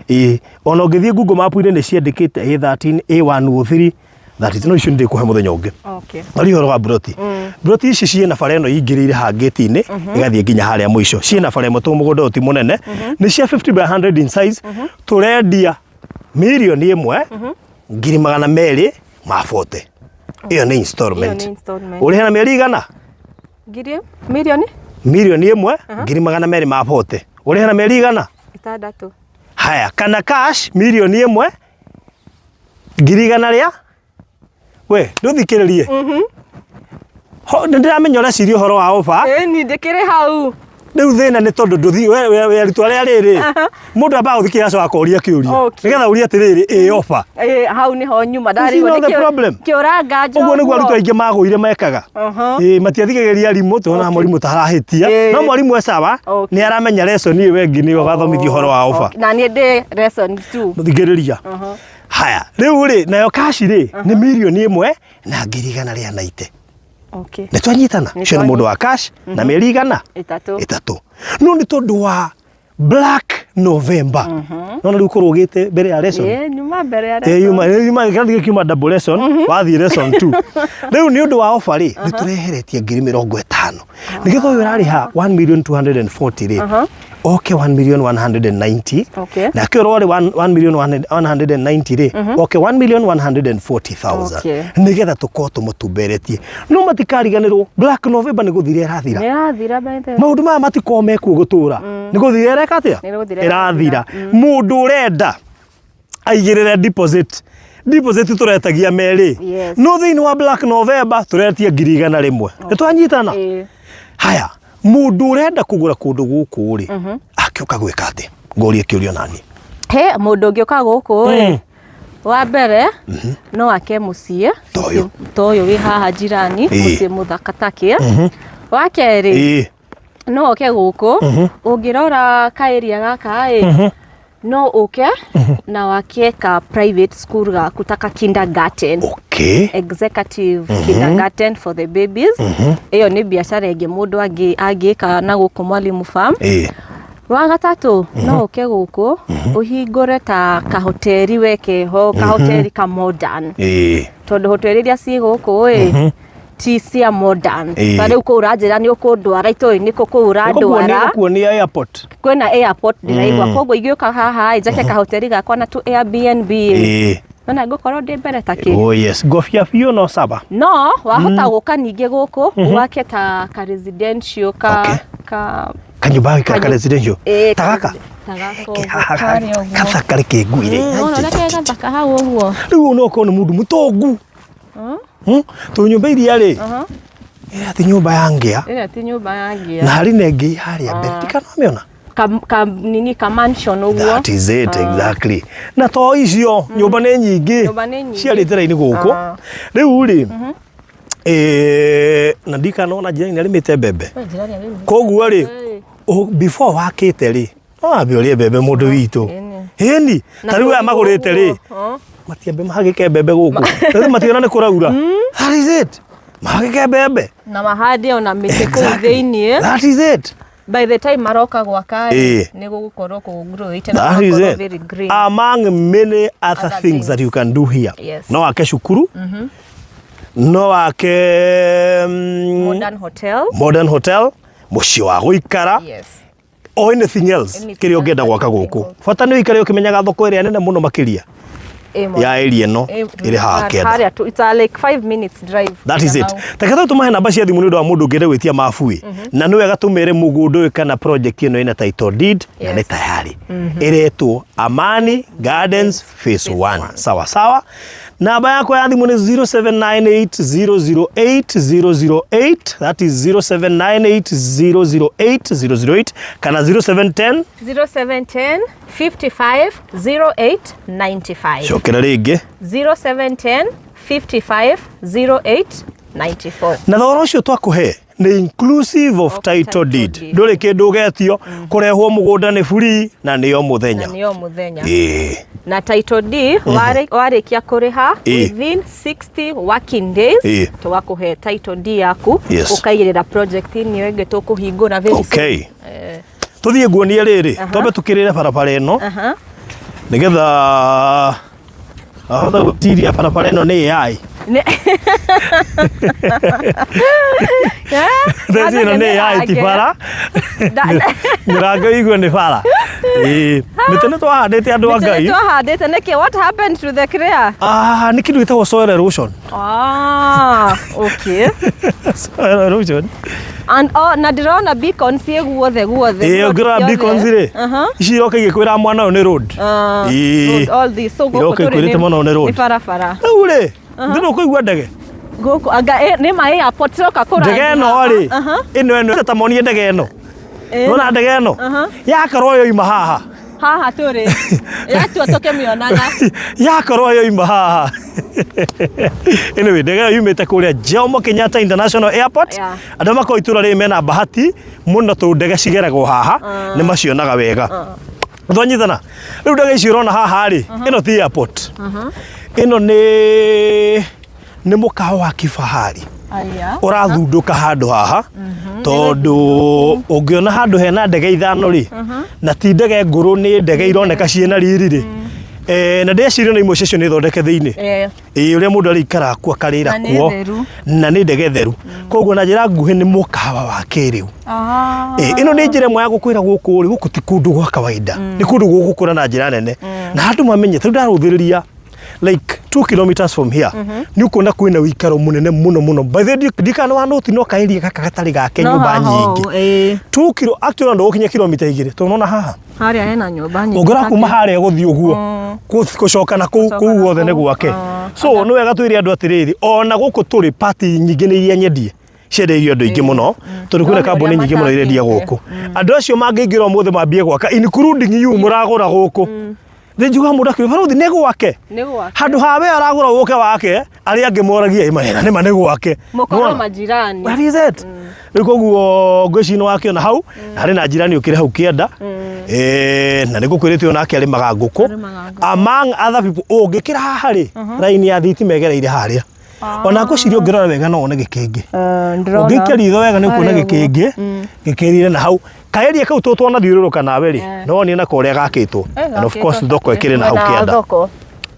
Ĩĩ. Ona ũngĩthiĩ Google Map-inĩ nĩ ciandĩkĩte A13, A103, 32, no icio nĩ ndĩkũhe mũthenya ũngĩ. Rĩu ũhoro wa mburoti, mburoti ici ciĩna bara ĩno ingĩrĩire haha ngĩti-inĩ ĩgathiĩ nginya harĩa mũico, ciĩna bara ĩmwe tondũ mũgũnda ũyũ ti mũnene. Nĩ cia 50 by 100 in size. Tũrendia 1,240,000. Ĩyo nĩ installment. Ĩyo nĩ installment. Ũrĩhe na mĩeri igana? Ngiri mirioni 1,240,000, ũrĩhe na mĩeri igana? 6. Haya, kana cash 1,100,000 rĩa we ndũthikĩrĩrie. Nĩ ndĩramenya ũreciria ũhoro wa offer. Ĩni ndĩkĩrĩ hau. Rĩu thĩna nĩ tondũ ndũthi we arutwo arĩa rĩrĩ, mũndũ ambaga gũthikĩrĩria acoka akoria kĩũria, nĩgetha ũrie atĩrĩrĩ, ĩ offer? Ĩĩ, hau nĩho nyuma. You see now the problem? Kĩũranga. Ũguo nĩguo arutwo aingĩ magũire mekaga. Ĩĩ, matiathikagĩrĩria arimũ tũrona mwarimũ tarahĩtia. No mwarimũ e sawa, nĩ aramenya lesson ĩyo ĩngĩ nĩyo agathomithia ũhoro wa offer. Na niĩ ndĩ lesson 2. Thikĩrĩria. Haya, rĩu rĩ, nayo cash rĩ, nĩ 1,190,000. Nĩ twanyitana? Nĩ Ũcio nĩ mũndũ wa cash na mĩeri igana? 3. 3. No nĩ tondũ wa Black November, nona rĩu kũrũgĩte mbere ya lesson. Ĩĩ, nyuma mbere ya Ĩ, lesson. yuma kĩrathi gĩkiuma double lesson, wathiĩ lesson 2. Rĩu nĩ ũndũ wa offer rĩ, nĩ tũreheretie 50,000 nĩgetha ũyũ ũrarĩha 1 million 240 rĩ, oke 1 million 190. Nake ũrĩa ũrĩ 1 million 190 rĩ, oke 1 million 140,000, nĩgetha tũkorwo tũmũtumberetie. No matikariganĩrwo, Black November nĩ gũthira ĩrathira. Nĩ ĩrathira by the way. Maũndũ maya matikorwo mekuo gũtũra, nĩ gũthira ĩreka atĩa? Nĩ gũthira. Ĩrathira. Mũndũ ũrenda aigĩrĩre deposit tũretagia merĩ. No thĩinĩ wa Black November tũretia 100,000. Nĩ twanyitana? Ĩĩ. Haya, mũndũ ũrenda kũgũra kũndũ gũkũ rĩ, akĩũka gwĩka atĩ ngũrie kĩũrio nani? He mũndũ ũngĩũka gũkũ ĩ, wa mbere no ake mũciĩ Ta ũyũ. Ta ũyũ wĩ haha jirani, mũciĩ mũthaka takĩ. Wa kerĩ, no oke gũkũ. Ũngĩrora kaĩria gaka ĩ, no ũke na wake ka private school gaku ta ka kindergarten, executive kindergarten for the babies. Ĩyo nĩ biacara ĩngĩ mũndũ angĩka na gũkũ Mwalimu Farm. Wa gatatũ, no ũke gũkũ ũhingũre ta kahoteri, weke ho kahoteri ka modern, tondũ hoteri iria ciĩ gũkũ ĩ Ti cia modern. Ĩĩ. Ta rĩu kũu ũranjĩra nĩ ũkũndwara itũĩ nĩkũ kũu ũrandwara. Nĩgũkuonia airport. Kwĩna airport ndĩraigua, koguo ingĩũka haha ĩ njake kahoteri gakwa na tu Airbnb Ĩĩ. nona ngũkorwo ndĩ mbere ta kĩ. Oh yes, ngobia biũ no saba. No wahota gũka ningĩ gũkũ wake ta ka residential ka Okay. ka Kanyũmba gaka ka residential. Ĩĩ, Ta gaka. Ta gaka ũguo, karĩa ũguo. Gathaka reke ngwire. Wona ũrĩa ke gathaka hau ũguo. Rĩu ũyũ no ũkorwo nĩ mũndũ mũtongu. Tondũ nyũmba iria rĩ, ĩrĩa ti nyũmba ya ngĩa Ĩrĩa ti nyũmba ya ngĩa. na harĩ na ĩngĩ harĩa mbere ndikana wamĩona. Ka nini ka mansion ũguo. That is it exactly. Na to icio nyũmba nĩ nyingĩ Nyũmba nĩ nyingĩ. ciarĩte raini gũkũ. Rĩu rĩ, na ndikanona jirani nĩ arĩmĩte mbembe. Koguo rĩ, before wakĩte rĩ, no wambe ũrĩe mbembe mũndũ witũ. Ĩni, ta rĩu aya magũrĩte rĩ, matiambe mahagĩke mbembe gũkũ. Rĩu mationa nĩ kũraura. That is it. Mahagĩke mbembe. Na mahande ona mĩtĩ kũu thĩiniĩ. That is it. By the time maroka gwaka Ĩĩ. rĩ, nĩ gũgũkorwo kũgrowĩte na That is gũgakorwo it. very green. Among many other Other things that you can do here. Yes. No wake cukuru. No wake Modern hotel. modern hotel, mũciĩ wa gũikara. Yes. Or anything else Anything kĩrĩa ũngĩenda else gwaka that you gũkũ. think Bata nĩ ũikare ũkĩmenyaga thoko ĩrĩa nene mũno makĩria Ĩĩ, ya area ĩno Ĩĩ, ĩrĩ haha kĩanda. harĩa tu, it's a like 5 minutes drive. That is it. hau. Reke tũ tũmahe namba cia thimũ nĩ ũndũ wa mũndũ ũngĩenda gwĩtia mabu ĩ. Na nĩ wega tũmere mũgũnda ũyũ kana project ĩno ĩna title deed na nĩ Yes. tayari. Ĩretwo Amani Gardens Phase 1. Sawa sawa. Namba yakwa ya thimũ nĩ 0798008008, that is 0798008008 kana 0710 0710 55 08 95. cokera rĩngĩ. 0710 55 08 94. Na thogora ũcio twakũhe nĩ inclusive of title title deed. deed. Ndũrĩ kĩndũ ũgetio, kũrehwo mũgũnda nĩ free na nĩyo mũthenya. Na nĩyo mũthenya. Ĩĩ. Na title deed warĩkia kũrĩha Ĩĩ. within 60 working days Ĩĩ. tũgakũhe title deed yaku Yes. ũkaigĩrĩra project ĩno ĩngĩ tũkũhingũra very soon. Okay. Tũthiĩ nguonie rĩrĩ, twambe tũkĩrĩre barabara ĩno Aha. nĩgetha ahota gũtiria barabara ĩno nĩ AI. Thaa ici ĩno nĩ AI ti bara. Mĩrango igue nĩ bara. Ĩĩ. Mĩtĩ nĩ twahandĩte andũ a Mĩtĩ Ngai. nĩ twahandĩte nĩkĩ, what happened to the clear? Ah, nĩ kĩndũ gĩtagwo soil erosion. Ah, okay. Soil erosion. And oh, na ndĩrona beacons ciĩ guothe guothe. Ĩĩ, Road ũngĩrora ciothe. beacons rĩ, ici iroka igĩkwĩra mwana ũyũ nĩ road. Ah, Ĩĩ. road, all this. So gũkũ Iroka tũrĩ ikwĩrĩte mwana ũyũ nĩ road. nĩ barabara. Rĩu rĩ, ndĩ ũkũigua ndege. Gũkũ anga nĩ ma airport tũroka kũrathi Ndege ĩno haha. rĩ, ĩno ĩno ta monie ndege ĩno. Nona ndege ĩno? Yakorwo yoima haha. Haha tũrĩ. Yatua tũkĩmĩonaga. Yakorwo yoima haha. Anyway, ndege ĩyo yumĩte kũrĩa Jomo Kenyatta International Airport. Yeah. Andũ makorwo itũra rĩrĩ mena bahati mũno tondũ ndege cigeragwo haha nĩ macionaga wega. Twanyitana. Rĩu ndege ici ũrona haha rĩ, ĩno ti airport. Ĩno nĩ mũkawa wa kifahari Aya. ũrathundũka handũ haha tondũ ũngĩona handũ hena ndege ithano rĩ, na ti ndege ngũrũ, nĩ ndege ironeka ciĩna riri rĩ, na ndĩreciria na imwe ciacio nĩ thondeke thĩinĩ. Eh. Ĩĩ, ũrĩa mũndũ arĩikaraga kuo akarĩra Na nĩ kuo theru. na nĩ ndege theru, koguo na njĩra nguhĩ nĩ mũkawa wa kĩrĩu. Ah. Ĩĩ, ĩno nĩ njĩra ĩmwe ya gũkwĩra gũkũ rĩ, gũkũ ti kũndũ gwa kawaida, nĩ kũndũ gũgũkũra na njĩra nene na andũ mamenye. Tondũ ndarũthĩrĩria like 2 kilometers from here nĩ ũkuona kwĩna ũikaro mũnene mũno mũno. By the way, ndikana wa noti no kaeria gaka gatarĩ gake No nyũmba haha nyingĩ. ũũ, ĩĩ. 2 kilo actually ndũgũkinya kilomita 2 tondũ nona haha Harĩa hena nyũmba nyingĩ. ũngĩra kuma harĩa gũthiĩ ũguo gũcoka na kũu Gũcoka kũu na guothe nĩ kũu, gwake. So nĩ wega twĩre andũ atĩrĩrĩ, ona gũkũ tũrĩ party nyingĩ nĩ iria nyendie ciendeirio andũ aingĩ mũno tondũ kwĩna No, nĩ kambuni ũrĩa nyingĩ mũno irendia matakĩte. gũkũ. Andũ acio mangĩingĩra ũmũthĩ mambie gwaka including you mũragũra gũkũ, nĩ njugaga mũndũ akiuga barũthi nĩ gwake. Nĩ gwake. Handũ ha we aragũra ũke wake, arĩa angĩ moragia ĩ mahera nĩ ma nĩ gwake. Mũkorwo Nĩwona? majirani. That is it. Rĩu koguo ngwĩciria nĩ wakĩona hau na harĩ na njirani ũkĩrĩ hau kĩanda. Na nĩ ngũkwĩrĩte onake arĩmaga ngũkũ. Arĩmaga ngũkũ. Among other people, ũngĩkĩra haha rĩ, raini ya thitima ĩgereire harĩa. Ona ngwĩciria ũngĩrora wega no wone gĩkĩngĩ. Ũngĩikia ritho wega nĩ ũkuona Harĩa ũguo. gĩkĩngĩ gĩkĩrire na hau kaeria kau tũtwanathiũrũrũka nawe rĩ, no wonie nako ũrĩa gakĩtwo. And of course thoko ĩkĩrĩ na hau Mwena wa kĩanda. thoko.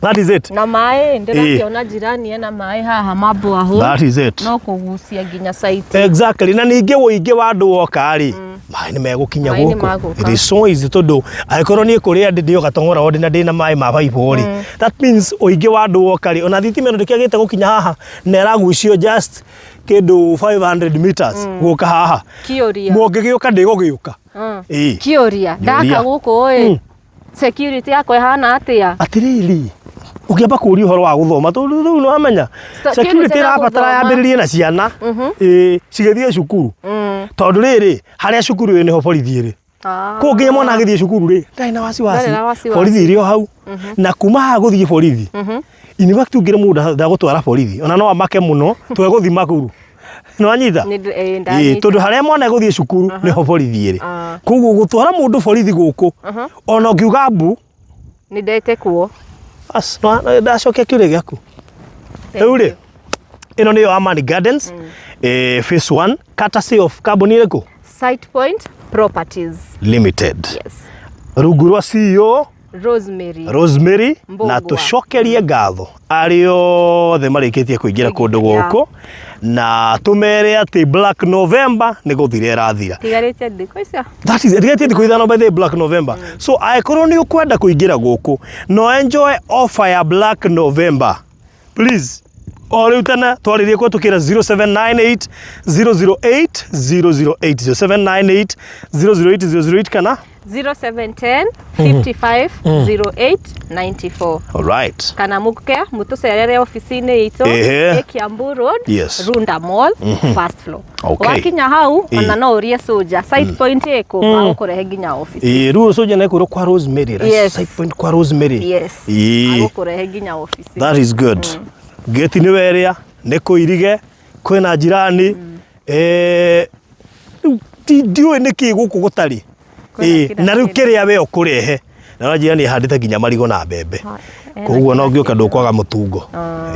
That is it. Na maĩ ndĩrakĩona jirani ena maĩ haha ma borehole. That is it. No kũgucia nginya site. Exactly. Na ningĩ ũingĩ wa andũ woka rĩ, maĩ nĩ megũkinya Maĩ nĩ gũkũ. magũka. It is so easy tondũ angĩkorwo niĩ kũrĩa ndĩ ndĩ o Gatong'ora ward na ndĩna maĩ ma baibũ rĩ, that means ũingĩ wa andũ woka rĩ, ona thitima ĩno ndĩkĩagĩte gũkinya haha na ĩragucio just kĩndũ 500 meters gũka haha. Kĩũria. Mũngĩgĩũka ndĩgũgĩũka. Ĩĩ. Kĩũria. Ndaka Njũria. gũkũ ĩ. Security yakwa ĩhana atĩa? Atĩrĩrĩ, ũngĩamba kũria ũhoro wa gũthoma tondũ rĩu nĩwamenya Security security ya ĩrabatara gũthoma. yambĩrĩrie na ciana, ĩĩ, cigĩthiĩ cukuru, tondũ rĩrĩ harĩa cukuru ĩrĩ nĩho borithi ĩrĩ. Kũu nginya mwana agĩthiĩ cukuru rĩ, ndarĩ na wasiwasi. Ndarĩ na wasiwasi. Borithi ĩrĩ o hau, na kuma haha gũthiĩ borithi, in fact ũngĩre mũndũ ndagũtwara borithi ona no amake mũno twegũthiĩ Makuru, nĩwanyita? Ĩĩ, Ĩĩ, ndanyita. tondũ harĩa mwana egũthiĩ cukuru nĩho borithi ĩrĩ. Koguo gũtwara mũndũ borithi gũkũ, ona ũngiuga mbu. Nĩ ndetekwo. Bas, ndacokia kĩũria gĩaku. Rĩu rĩ, ĩno nĩyo Amani Gardens, phase 1, courtesy of kambuni ĩrĩkũ? Site Point Properties. Limited. Yes. Rungu rwa CEO Rosemary. Rosemary, Mbũgua. na tũcokerie ngatho arĩa othe marĩkĩtie kũingĩra kũndũ Yeah. gũkũ, na tũmere atĩ Black November nĩ gũthira ĩrathira. Tigarĩte thikũ icio. That is, tigarĩtie thikũ 5 by the Black November. So angĩkorwo nĩ ũkwenda kũingĩra gũkũ no enjoy offer ya Black November, please o rĩu tene twarĩrie kũhetũkĩra 0798 008 008, 0798 008 008 kana 0710 55 08 94. Alright. Kana muke mutucerere ofici-inĩ itũ Ehe. ĩ Kiambu Road, Yes. Runda Mall, first floor. Okay. Wakinya hau Ĩĩ. ona no ũrie soja Site Point ĩkũ, magũkũrehe nginya ofici. Ĩĩ, rĩu soja nĩ kwĩrwo kwa Rosemary, right? Yes. Site Point kwa Rosemary. Yes. Ĩĩ. Magũkũrehe nginya ofici. That is good. Gate nĩ werĩa, nĩ kũirige, kwĩna jirani. Rĩu ndiũĩ nĩkĩ gũkũ gũtarĩ. Kwĩna Ĩĩ, kila na rĩu kĩndũ. kĩrĩa we ũkũrehe na no njĩra nĩ handĩte nginya marigũ na mbembe, Ena koguo no kila ngĩũka ndũkwaga mũtungo.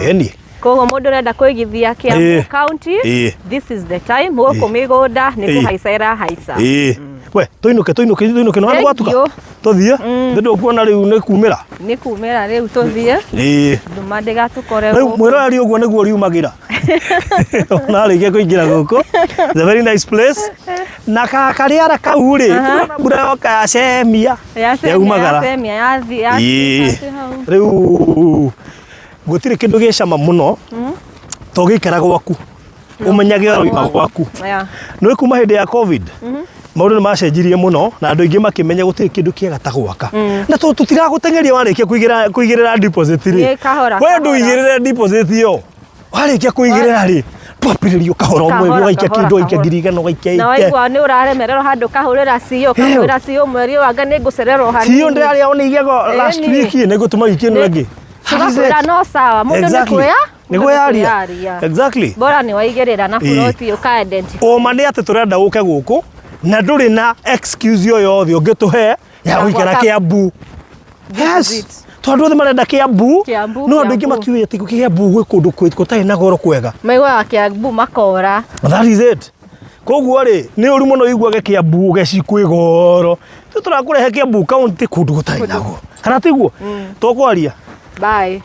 Ĩni. Koguo mũndũ ũrenda kũigithia Kiambu Ĩĩ. County, Ĩĩ. this is the time. Gũkũ mĩgũnda nĩ Ĩĩ. kũhaica ĩrahaica. Ĩĩ. We, tũinũke tũinũke tũinũke no Thank gwatuka. you. Tũthiĩ. Nĩ ndũkuona rĩu nĩ kumĩra. Nĩ kumĩra rĩu tũthiĩ. Ĩĩ. Nduma ndĩgatũkore Rĩu gũkũ. mwĩroreri ũguo nĩguo riumagĩra. Ona arĩkia kũingĩra gũkũ. It's a very nice place. Na karĩara kau rĩ, mbura yoka yacemia. Yacemia, Yaumagara. yacemia, yathi- Ĩĩ. yathi hau. Rĩu gũtirĩ kĩndũ gĩ cama mũno to gĩikara gwaku ũmenyage ũroima gwaku. Yeah. Nĩ kuma hĩndĩ ya COVID maũndũ nĩ macenjirie mũno na andũ aingĩ makĩmenya gũtirĩ kĩndũ kĩega ta gwaka, na tondũ tũtiragũteng'eria warĩkia kũigĩrĩra deposit rĩ, Ĩ, kahora, we kahora. ndũigĩrĩre deposit ĩyo, warĩkia kũigĩrĩra rĩ, twambĩrĩria kahora ũmwe, Kahora, ũgaikia kahora, kĩndũ, ũgaikia kahora. 1,000, ũgaikia Na ike. waigua nĩ ũraremererwo handũ kahũrĩra CEO, kahũrĩra CEO mweri ũyũ anga nĩ ngũcererwo hanini. CEO ndĩrarĩa ona igego last Ĩni. week, nĩ ngũtũma wiki ĩno ĩngĩ. That is it. Tũgakwĩra no sawa, mũndũ nĩ Exactly. kwĩya Nĩ mũndũ kwĩyaria. kwĩyaria. Exactly. Bora nĩ waigĩrĩra na Ĩĩ. buroti ũka identify. Ũma nĩ atĩ tũrenda ũke gũkũ na ndũrĩ na excuse o yothe ũngĩtũhe ya Ya gũikara gwaka- Kiambu. This is Yes. it. Tondũ othe marenda Kiambu, Kiambu, no andũ aingĩ Kiambu. matiũĩ atĩ Kiambu gwĩ kũndũ gũtarĩ na goro kwega. Maiguaga Kiambu makora. That is it. Koguo rĩ, nĩ ũru mũno ũiguage Kiambu geci kwĩ goro. Tũ tũrakũrehe Kiambu county kũndũ gũtarĩ na goro. Kana tiguo? Tũkwaria. Bye.